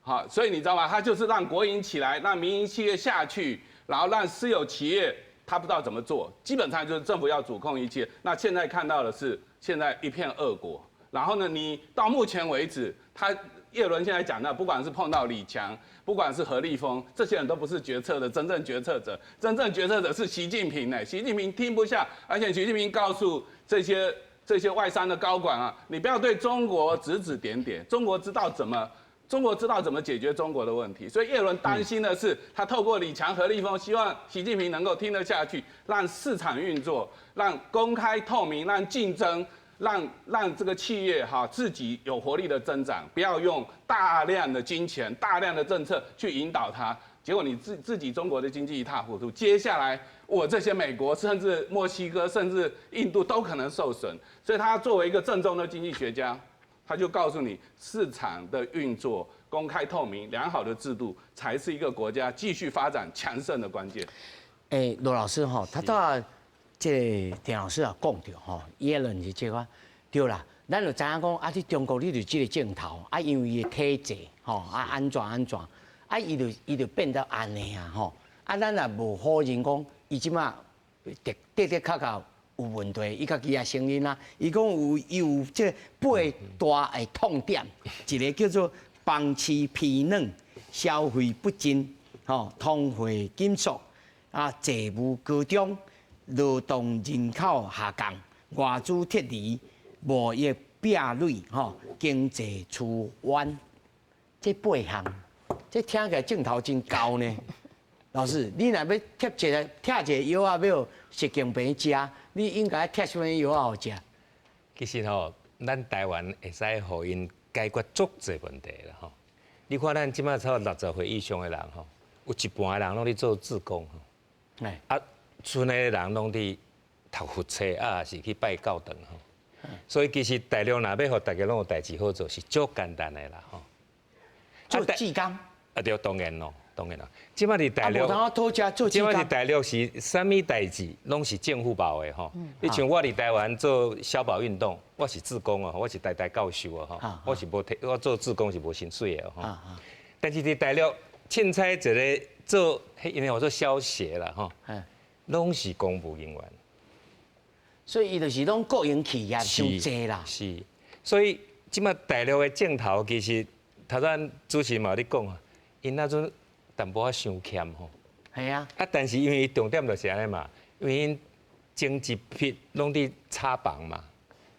[SPEAKER 2] 好，所以你知道嗎？他就是讓國營起來，讓民營企業下去，然後讓私有企業。他不知道怎麼做，基本上就是政府要主控一切。那現在看到的是現在一片惡果。然後呢，你到目前為止，他葉倫現在講的，不管是碰到李強，不管是何立峰，這些人都不是決策的真正決策者，真正決策者是習近平呢。習近平聽不下，而且習近平告訴這些外商的高管啊，你不要對中國指指點點，中國知道怎麼中国知道怎么解决中国的问题，所以叶伦担心的是，他透过李强、何立峰，希望习近平能够听得下去，让市场运作，让公开透明，让竞争，让这个企业哈自己有活力的增长，不要用大量的金钱、大量的政策去引导它。结果你自己中国的经济一塌糊涂，接下来我这些美国甚至墨西哥甚至印度都可能受损。所以他作为一个正宗的经济学家，他就告诉你，市场的运作、公开透明、良好的制度，才是一个国家继续发展强盛的关键。
[SPEAKER 1] 欸，罗老师吼，拄仔這個鄭老師也講著吼，耶倫是這個對啦。咱就知影講，啊，佇中國你就這個鏡頭，啊，因為伊的體制吼，啊，按怎按怎，啊，伊就變到按呢啊吼。啊，咱也無否認講，伊這馬的的的確確有問題，伊家己也承認啦。伊講有伊有這八大的痛點，一個叫做房市疲軟、消費不振、吼通貨緊縮、啊債務高漲、勞動人口下降、外資撤離、貿易壁壘、吼經濟趨彎，這八項，這聽起來鏡頭真厚呢。老師，你若欲貼一个貼一個藥仔，欲習近平食，你應該貼啥物藥仔予食？
[SPEAKER 3] 其實吼，咱台灣會使予𪜶解決足濟問題啦吼。你看咱這馬差不多60歲以上的人吼，有一半的人攏佇做志工吼。啊，賰的人攏佇讀佛冊啊，是去拜教堂吼。所以其實大陸若欲予大家攏有代誌好做，是足簡單的啦吼。
[SPEAKER 1] 做志工？
[SPEAKER 3] 啊對，當然咯。當然啦，這馬佇大陸，這馬佇大陸是啥物代誌，攏是政府包的吼。你像我佇台灣做消保運動，我是志工哦，我是台大教授哦，吼，我是無提，我做志工是無薪水的吼。但是佇大陸，凊彩一个做，彼𪜶號做消協啦吼，攏是公務人員。
[SPEAKER 1] 所以伊就是攏國營企業傷濟啦。
[SPEAKER 3] 是，所以這馬大陸的鏡頭其實，頭先主持人嘛有咧講啊，𪜶那陣淡薄仔傷儉吼，
[SPEAKER 1] 係啊，
[SPEAKER 3] 啊，但是因為重點就是按呢嘛，因為𪜶整一批攏佇炒房嘛，啊，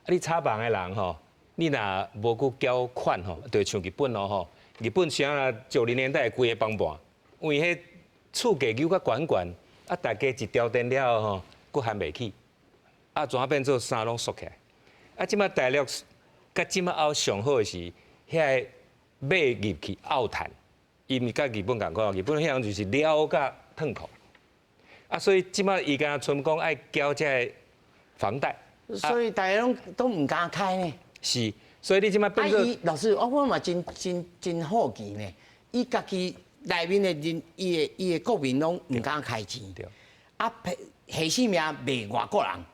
[SPEAKER 3] 你炒房的人吼，你若無去繳款吼，就像日本咯吼，日本像啊90年代規个崩盤，因為彼厝價扭較懸懸，啊，大家一調電了後吼，閣還袂起，啊，怎變做衫攏縮起來？啊，這馬大陸佮這馬後上好的是，遐个買入去漚趁。伊毋是佮日本仝款，日本彼樣就是了甲褪褲，啊，所以這馬伊敢若賰講愛繳這个房貸，
[SPEAKER 1] 所以大家攏都毋敢開呢。
[SPEAKER 3] 是，所以你這馬變做
[SPEAKER 1] 老師，我嘛真真真好奇呢。伊家己內面的人，伊的國民攏毋敢開錢，啊，下性命賣外國人，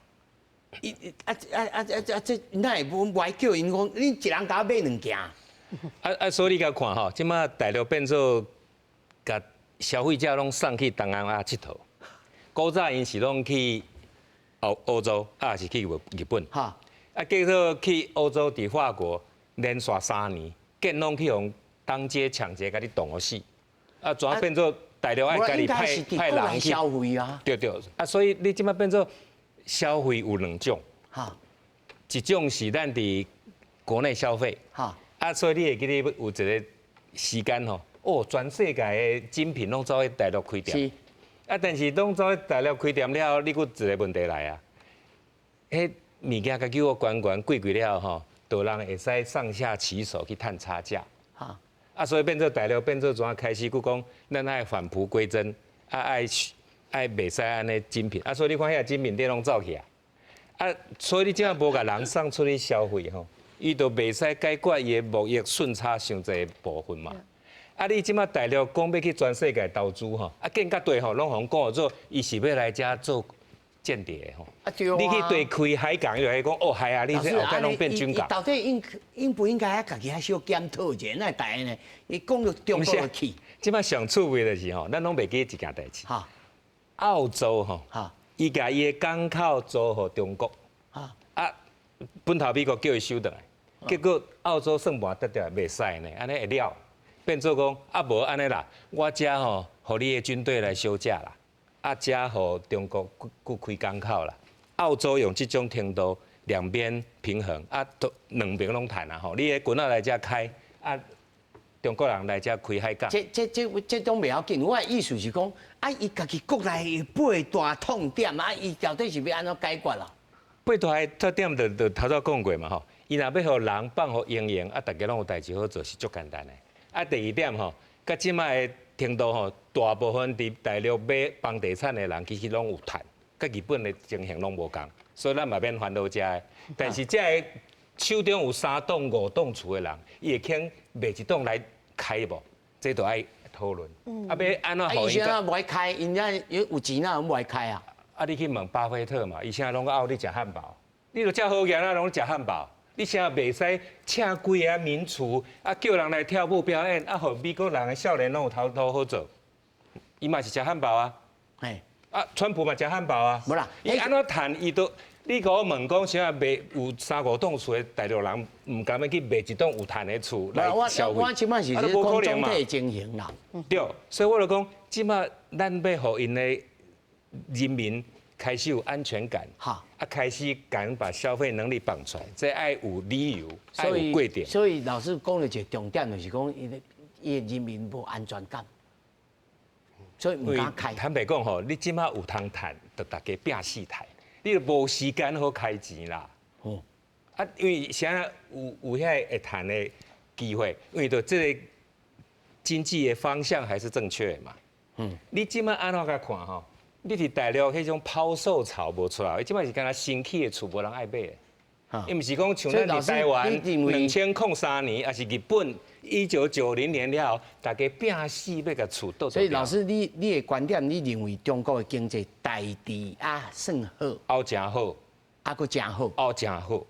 [SPEAKER 1] 伊啊啊啊啊啊！這哪會無愛叫𪜶講？你一人共我買兩件。
[SPEAKER 3] 啊啊！所以你共看吼，這馬大陸變做共消費者攏送去東南亞𨑨迌。古早𪜶是攏去歐洲，啊是去日本。啊，結果去歐洲，佇法國連續3年，見攏去予當街搶劫，共你凍予死。啊，怎變做大陸愛家己派人去
[SPEAKER 1] 消費啊？
[SPEAKER 3] 對對。啊，所以你這馬變做消費有兩種。一種是咱佇國內消費。啊，所以你會記得有一個時間吼，哦，全世界的精品攏走去大陸開店。啊，但是攏走去大陸開店了後，你閣一個問題來啊，彼物件共叫我懸懸貴貴了後吼，就人會使上下其手去趁差價。啊，所以變做大陸變做怎開始，閣講咱愛返璞歸真，啊愛愛袂使按呢精品。啊，所以你看遐精品店攏走去啊。啊，所以你這馬無共人送出去消費吼。伊就袂使解決伊的貿易順差傷濟部分嘛。啊，你這馬大陸講欲去全世界投資吼，啊，見甲對吼，攏予人講做，伊是欲來遮做間諜的吼。
[SPEAKER 1] 啊對啊。
[SPEAKER 3] 你去對開海港，伊就會講哦，係啊，你這後蓋攏變軍港。
[SPEAKER 1] 到底應不應該家己較小檢討一下？哪會大呢？伊講到中國去。
[SPEAKER 3] 這馬上趣味的是吼，咱攏袂記一件代誌。澳洲吼，伊共伊的港口租予中國。啊，本頭美國叫伊收轉來。結果澳洲算盤得著袂使呢，按呢會了，變做講啊無按呢啦，我遮吼，予你的軍隊來休假啦，啊遮予中國閣開港口啦。澳洲用這種程度兩邊平衡，啊，都兩邊攏趁啊吼，你的軍仔來遮開，啊，中國人來遮開海港。
[SPEAKER 1] 這種袂要緊，我的意思是講，啊，伊家己國內八大痛點，啊，伊到底是欲按怎解決啦？
[SPEAKER 3] 八大的特點就頭拄講過嘛吼，伊若欲予人放予閒閒，啊，逐家攏有代誌好做，是足簡單的。啊，第二點吼，佮這擺的程度吼，大部分佇大陸買房地產的人其實攏有趁，佮日本的情形攏無仝，所以咱嘛免煩惱遮的。但是這个手中有三棟五棟厝的人，伊會肯賣一棟來開無？這都愛討論。啊，欲按怎予伊？
[SPEAKER 1] 伊啥無愛開？𪜶遮有錢啊，無愛開啊？
[SPEAKER 3] 啊，你去問巴菲特嘛，伊啥攏愛咧食漢堡，你著遮好額啊，攏食漢堡。你啥袂使請幾个名廚，啊叫人來跳舞表演，啊予美國人的少年攏有頭路好做。伊嘛是食漢堡啊。
[SPEAKER 1] 嘿。
[SPEAKER 3] 啊，川普嘛食漢堡啊。
[SPEAKER 1] 無啦，
[SPEAKER 3] 伊按怎趁伊都，你共我問講啥賣有三五棟厝的大陸人，毋甘欲去賣一棟有趁的厝來消費。
[SPEAKER 1] 我這擺是講總體情形啦。
[SPEAKER 3] 對，所以我就講，這擺咱欲予𪜶的人民開始有安全感，啊開始敢把消費能力放出來，這愛有理由，愛有過程。
[SPEAKER 1] 所以老師講的一個重點就是講，伊的人民無安全感，所以毋敢開。
[SPEAKER 3] 坦白講吼，你這擺有通趁，就逐家拚死趁，你就無時間好開錢啦。哦，啊，因為啥有遐會趁的機會，因為著這個經濟的方向還是正確的嘛。你這擺按怎共看吼？你佇大陸彼種拋售潮無出來，這擺是敢若新起的厝無人愛買的。伊毋是講像咱佇台灣2003年，抑是日本1990年了後，逐家拚死欲共厝倒。
[SPEAKER 1] 所以老師，你的觀點，你認為中國的經濟代誌啊算好？
[SPEAKER 3] 後誠好，
[SPEAKER 1] 啊閣誠好，
[SPEAKER 3] 後誠好。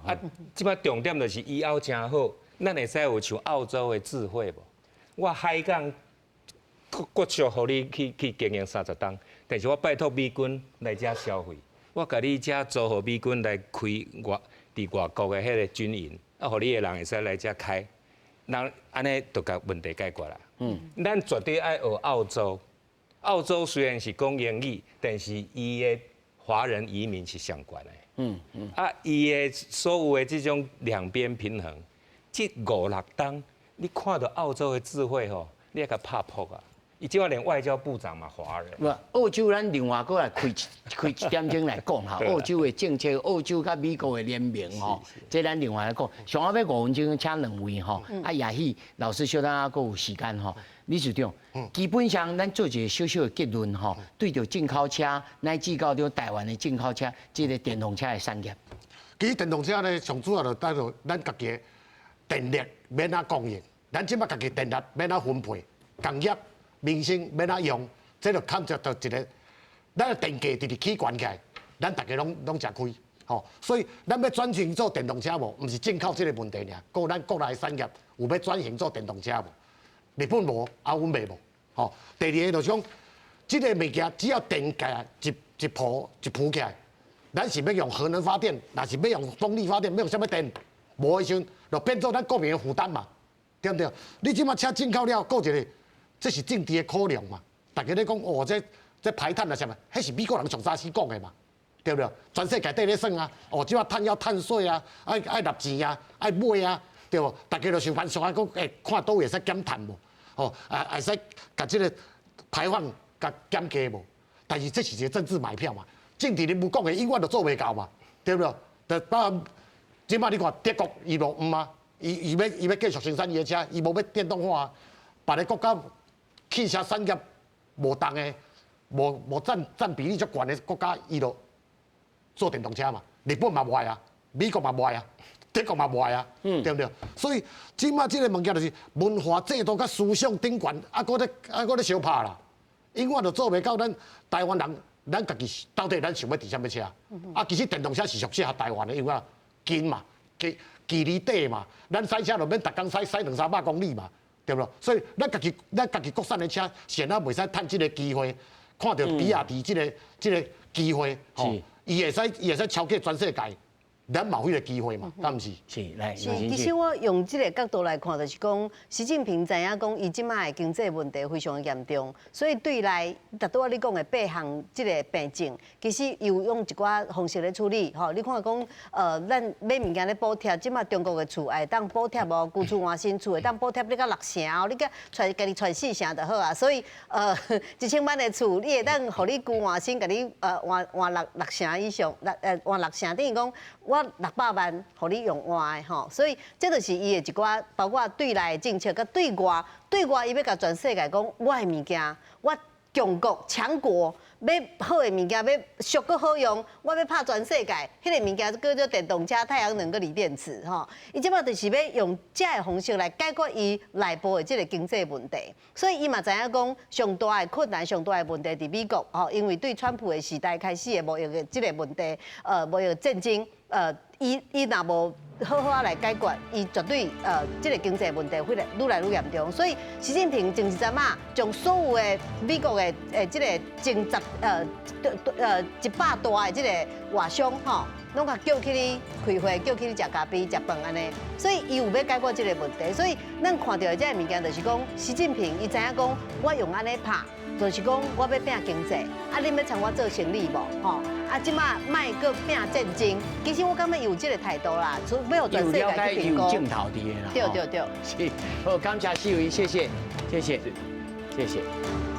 [SPEAKER 3] 啊，這擺重點就是伊後誠好，咱會使有像澳洲的智慧無？我海港國稅予你去經營30冬，但是我拜託美軍來遮消費，我共你遮租予美軍來開外佇外國的彼个軍營，啊，予你的人會使來遮開，人按呢就共問題解決啦。咱絕對愛學澳洲。澳洲雖然是講英語，但是伊的華人移民是上懸的。啊，伊的所有的這種兩邊平衡，這五六冬，你看著澳洲的智慧吼，你會共拍噗啊！伊這擺連外交部長嘛華人。
[SPEAKER 1] 無，澳洲咱另外閣來開一點鐘來講哈，澳洲的政策，澳洲佮美國的聯盟吼，這咱另外來講。上後欲5分鐘請兩位吼，啊，也許老師小等下閣有時間吼。理事長，基本上咱做一個小小的結論吼，對著進口車乃至到著台灣的進口車，這個電動車的產業。
[SPEAKER 4] 其實電動車呢，上主要就帶著咱家己的電力欲按怎供應，咱這擺家己電力欲按怎分配，工業、民生欲按怎用，這就牽涉到一個，咱的電價直直起懸起來，咱逐家攏食虧，吼。所以咱欲轉型做電動車無？毋是進口這個問題爾，閣有咱國內的產業有欲轉型做電動車無？日本無，啊，阮袂無，吼。第二个就是講，這个物件只要電價一鋪一浮起來，咱是欲用核能發電，抑是欲用風力發電，欲用啥物電？無的時陣，就變做咱國民的負擔嘛，對毋對？你這擺車進口了，閣一个，這是政治的考量嘛。逐家咧講，哦，這排碳啊啥物，彼是美國人上早時講的嘛，對毋對？全世界綴咧算啊，哦，這擺碳要碳稅啊，愛納錢啊，愛買啊，對無？逐家就想辦法講，欸，看佗位會使減碳無？哦，啊，會使共這个排放共減低無？但是這是一个政治買票嘛，政治人物講的永遠都做袂到嘛，對毋對？就包含這擺你看德國伊無毋啊，伊欲繼續生產伊的車，伊無欲電動化，別个國家汽車產業無動的，無佔比例足懸的國家，伊就做電動車嘛。日本嘛無愛啊，美國嘛無愛啊，德國嘛無愛啊，對毋對？所以這擺這个物件就是文化制度佮思想頂懸，啊，閣咧相拍啦，永遠都做袂到。咱台灣人，咱家己到底咱想欲佇啥物車？啊，其實電動車是上適合台灣的，因為近嘛，距離短嘛，咱駛車就免逐工駛駛兩三百公里嘛，對無？所以咱家己國產的車，顯然袂使趁這个機會，看著比亞迪這个機會，吼，伊會使超過全世界。咱嘛有彼个機會嘛，敢毋是？
[SPEAKER 1] 是，來，
[SPEAKER 5] 是，其實我用這個角度來看，就是講，習近平知影講，伊這擺的經濟問題非常嚴重，所以對內，拄仔你講的八項這个病症，其實伊有用一寡方式咧處理。吼，你看講，咱買物件咧補貼，這擺中國的厝會當補貼無？舊厝換新厝會當補貼你到六成哦，你佮揣家己揣四成就好啊。所以，1000萬的厝，你會當予你舊換新，共你換換六成以上，換六成，等於講我600萬，予你用換的吼，所以這就是伊的一寡，包括對內的政策，佮對外，對外伊欲共全世界講，我的物件，我強國強國，欲好的物件，欲俗閣好用，我欲拍全世界，彼个物件叫做電動車、太陽能佮鋰電池吼。伊這擺就是欲用這个方式來解決伊內部的這个經濟問題，所以伊嘛知影講上大的困難、上大的問題佇美國吼，因為對川普的時代開始的貿易的這个問題，貿易戰爭。伊若無好好仔來解決，伊絕對這个經濟問題會來愈來愈嚴重。所以習近平前一陣仔將所有的美國的這个前十100大的這个外商吼，攏共叫去咧開會，叫去咧食咖啡、食飯按呢。所以伊有欲解決這个問題。所以咱看著的這个物件就是講，習近平伊知影講，我用按呢拍，就是講我欲拼經濟，啊，恁欲參我做生意無？吼，啊，這擺莫閣拼戰爭。其實我感覺伊有這个態度啦，除欲予全世界去評估。
[SPEAKER 1] 有鏡頭佇的啦。
[SPEAKER 5] 對對對。
[SPEAKER 1] 是，好，感謝四位，謝謝，謝謝，謝謝。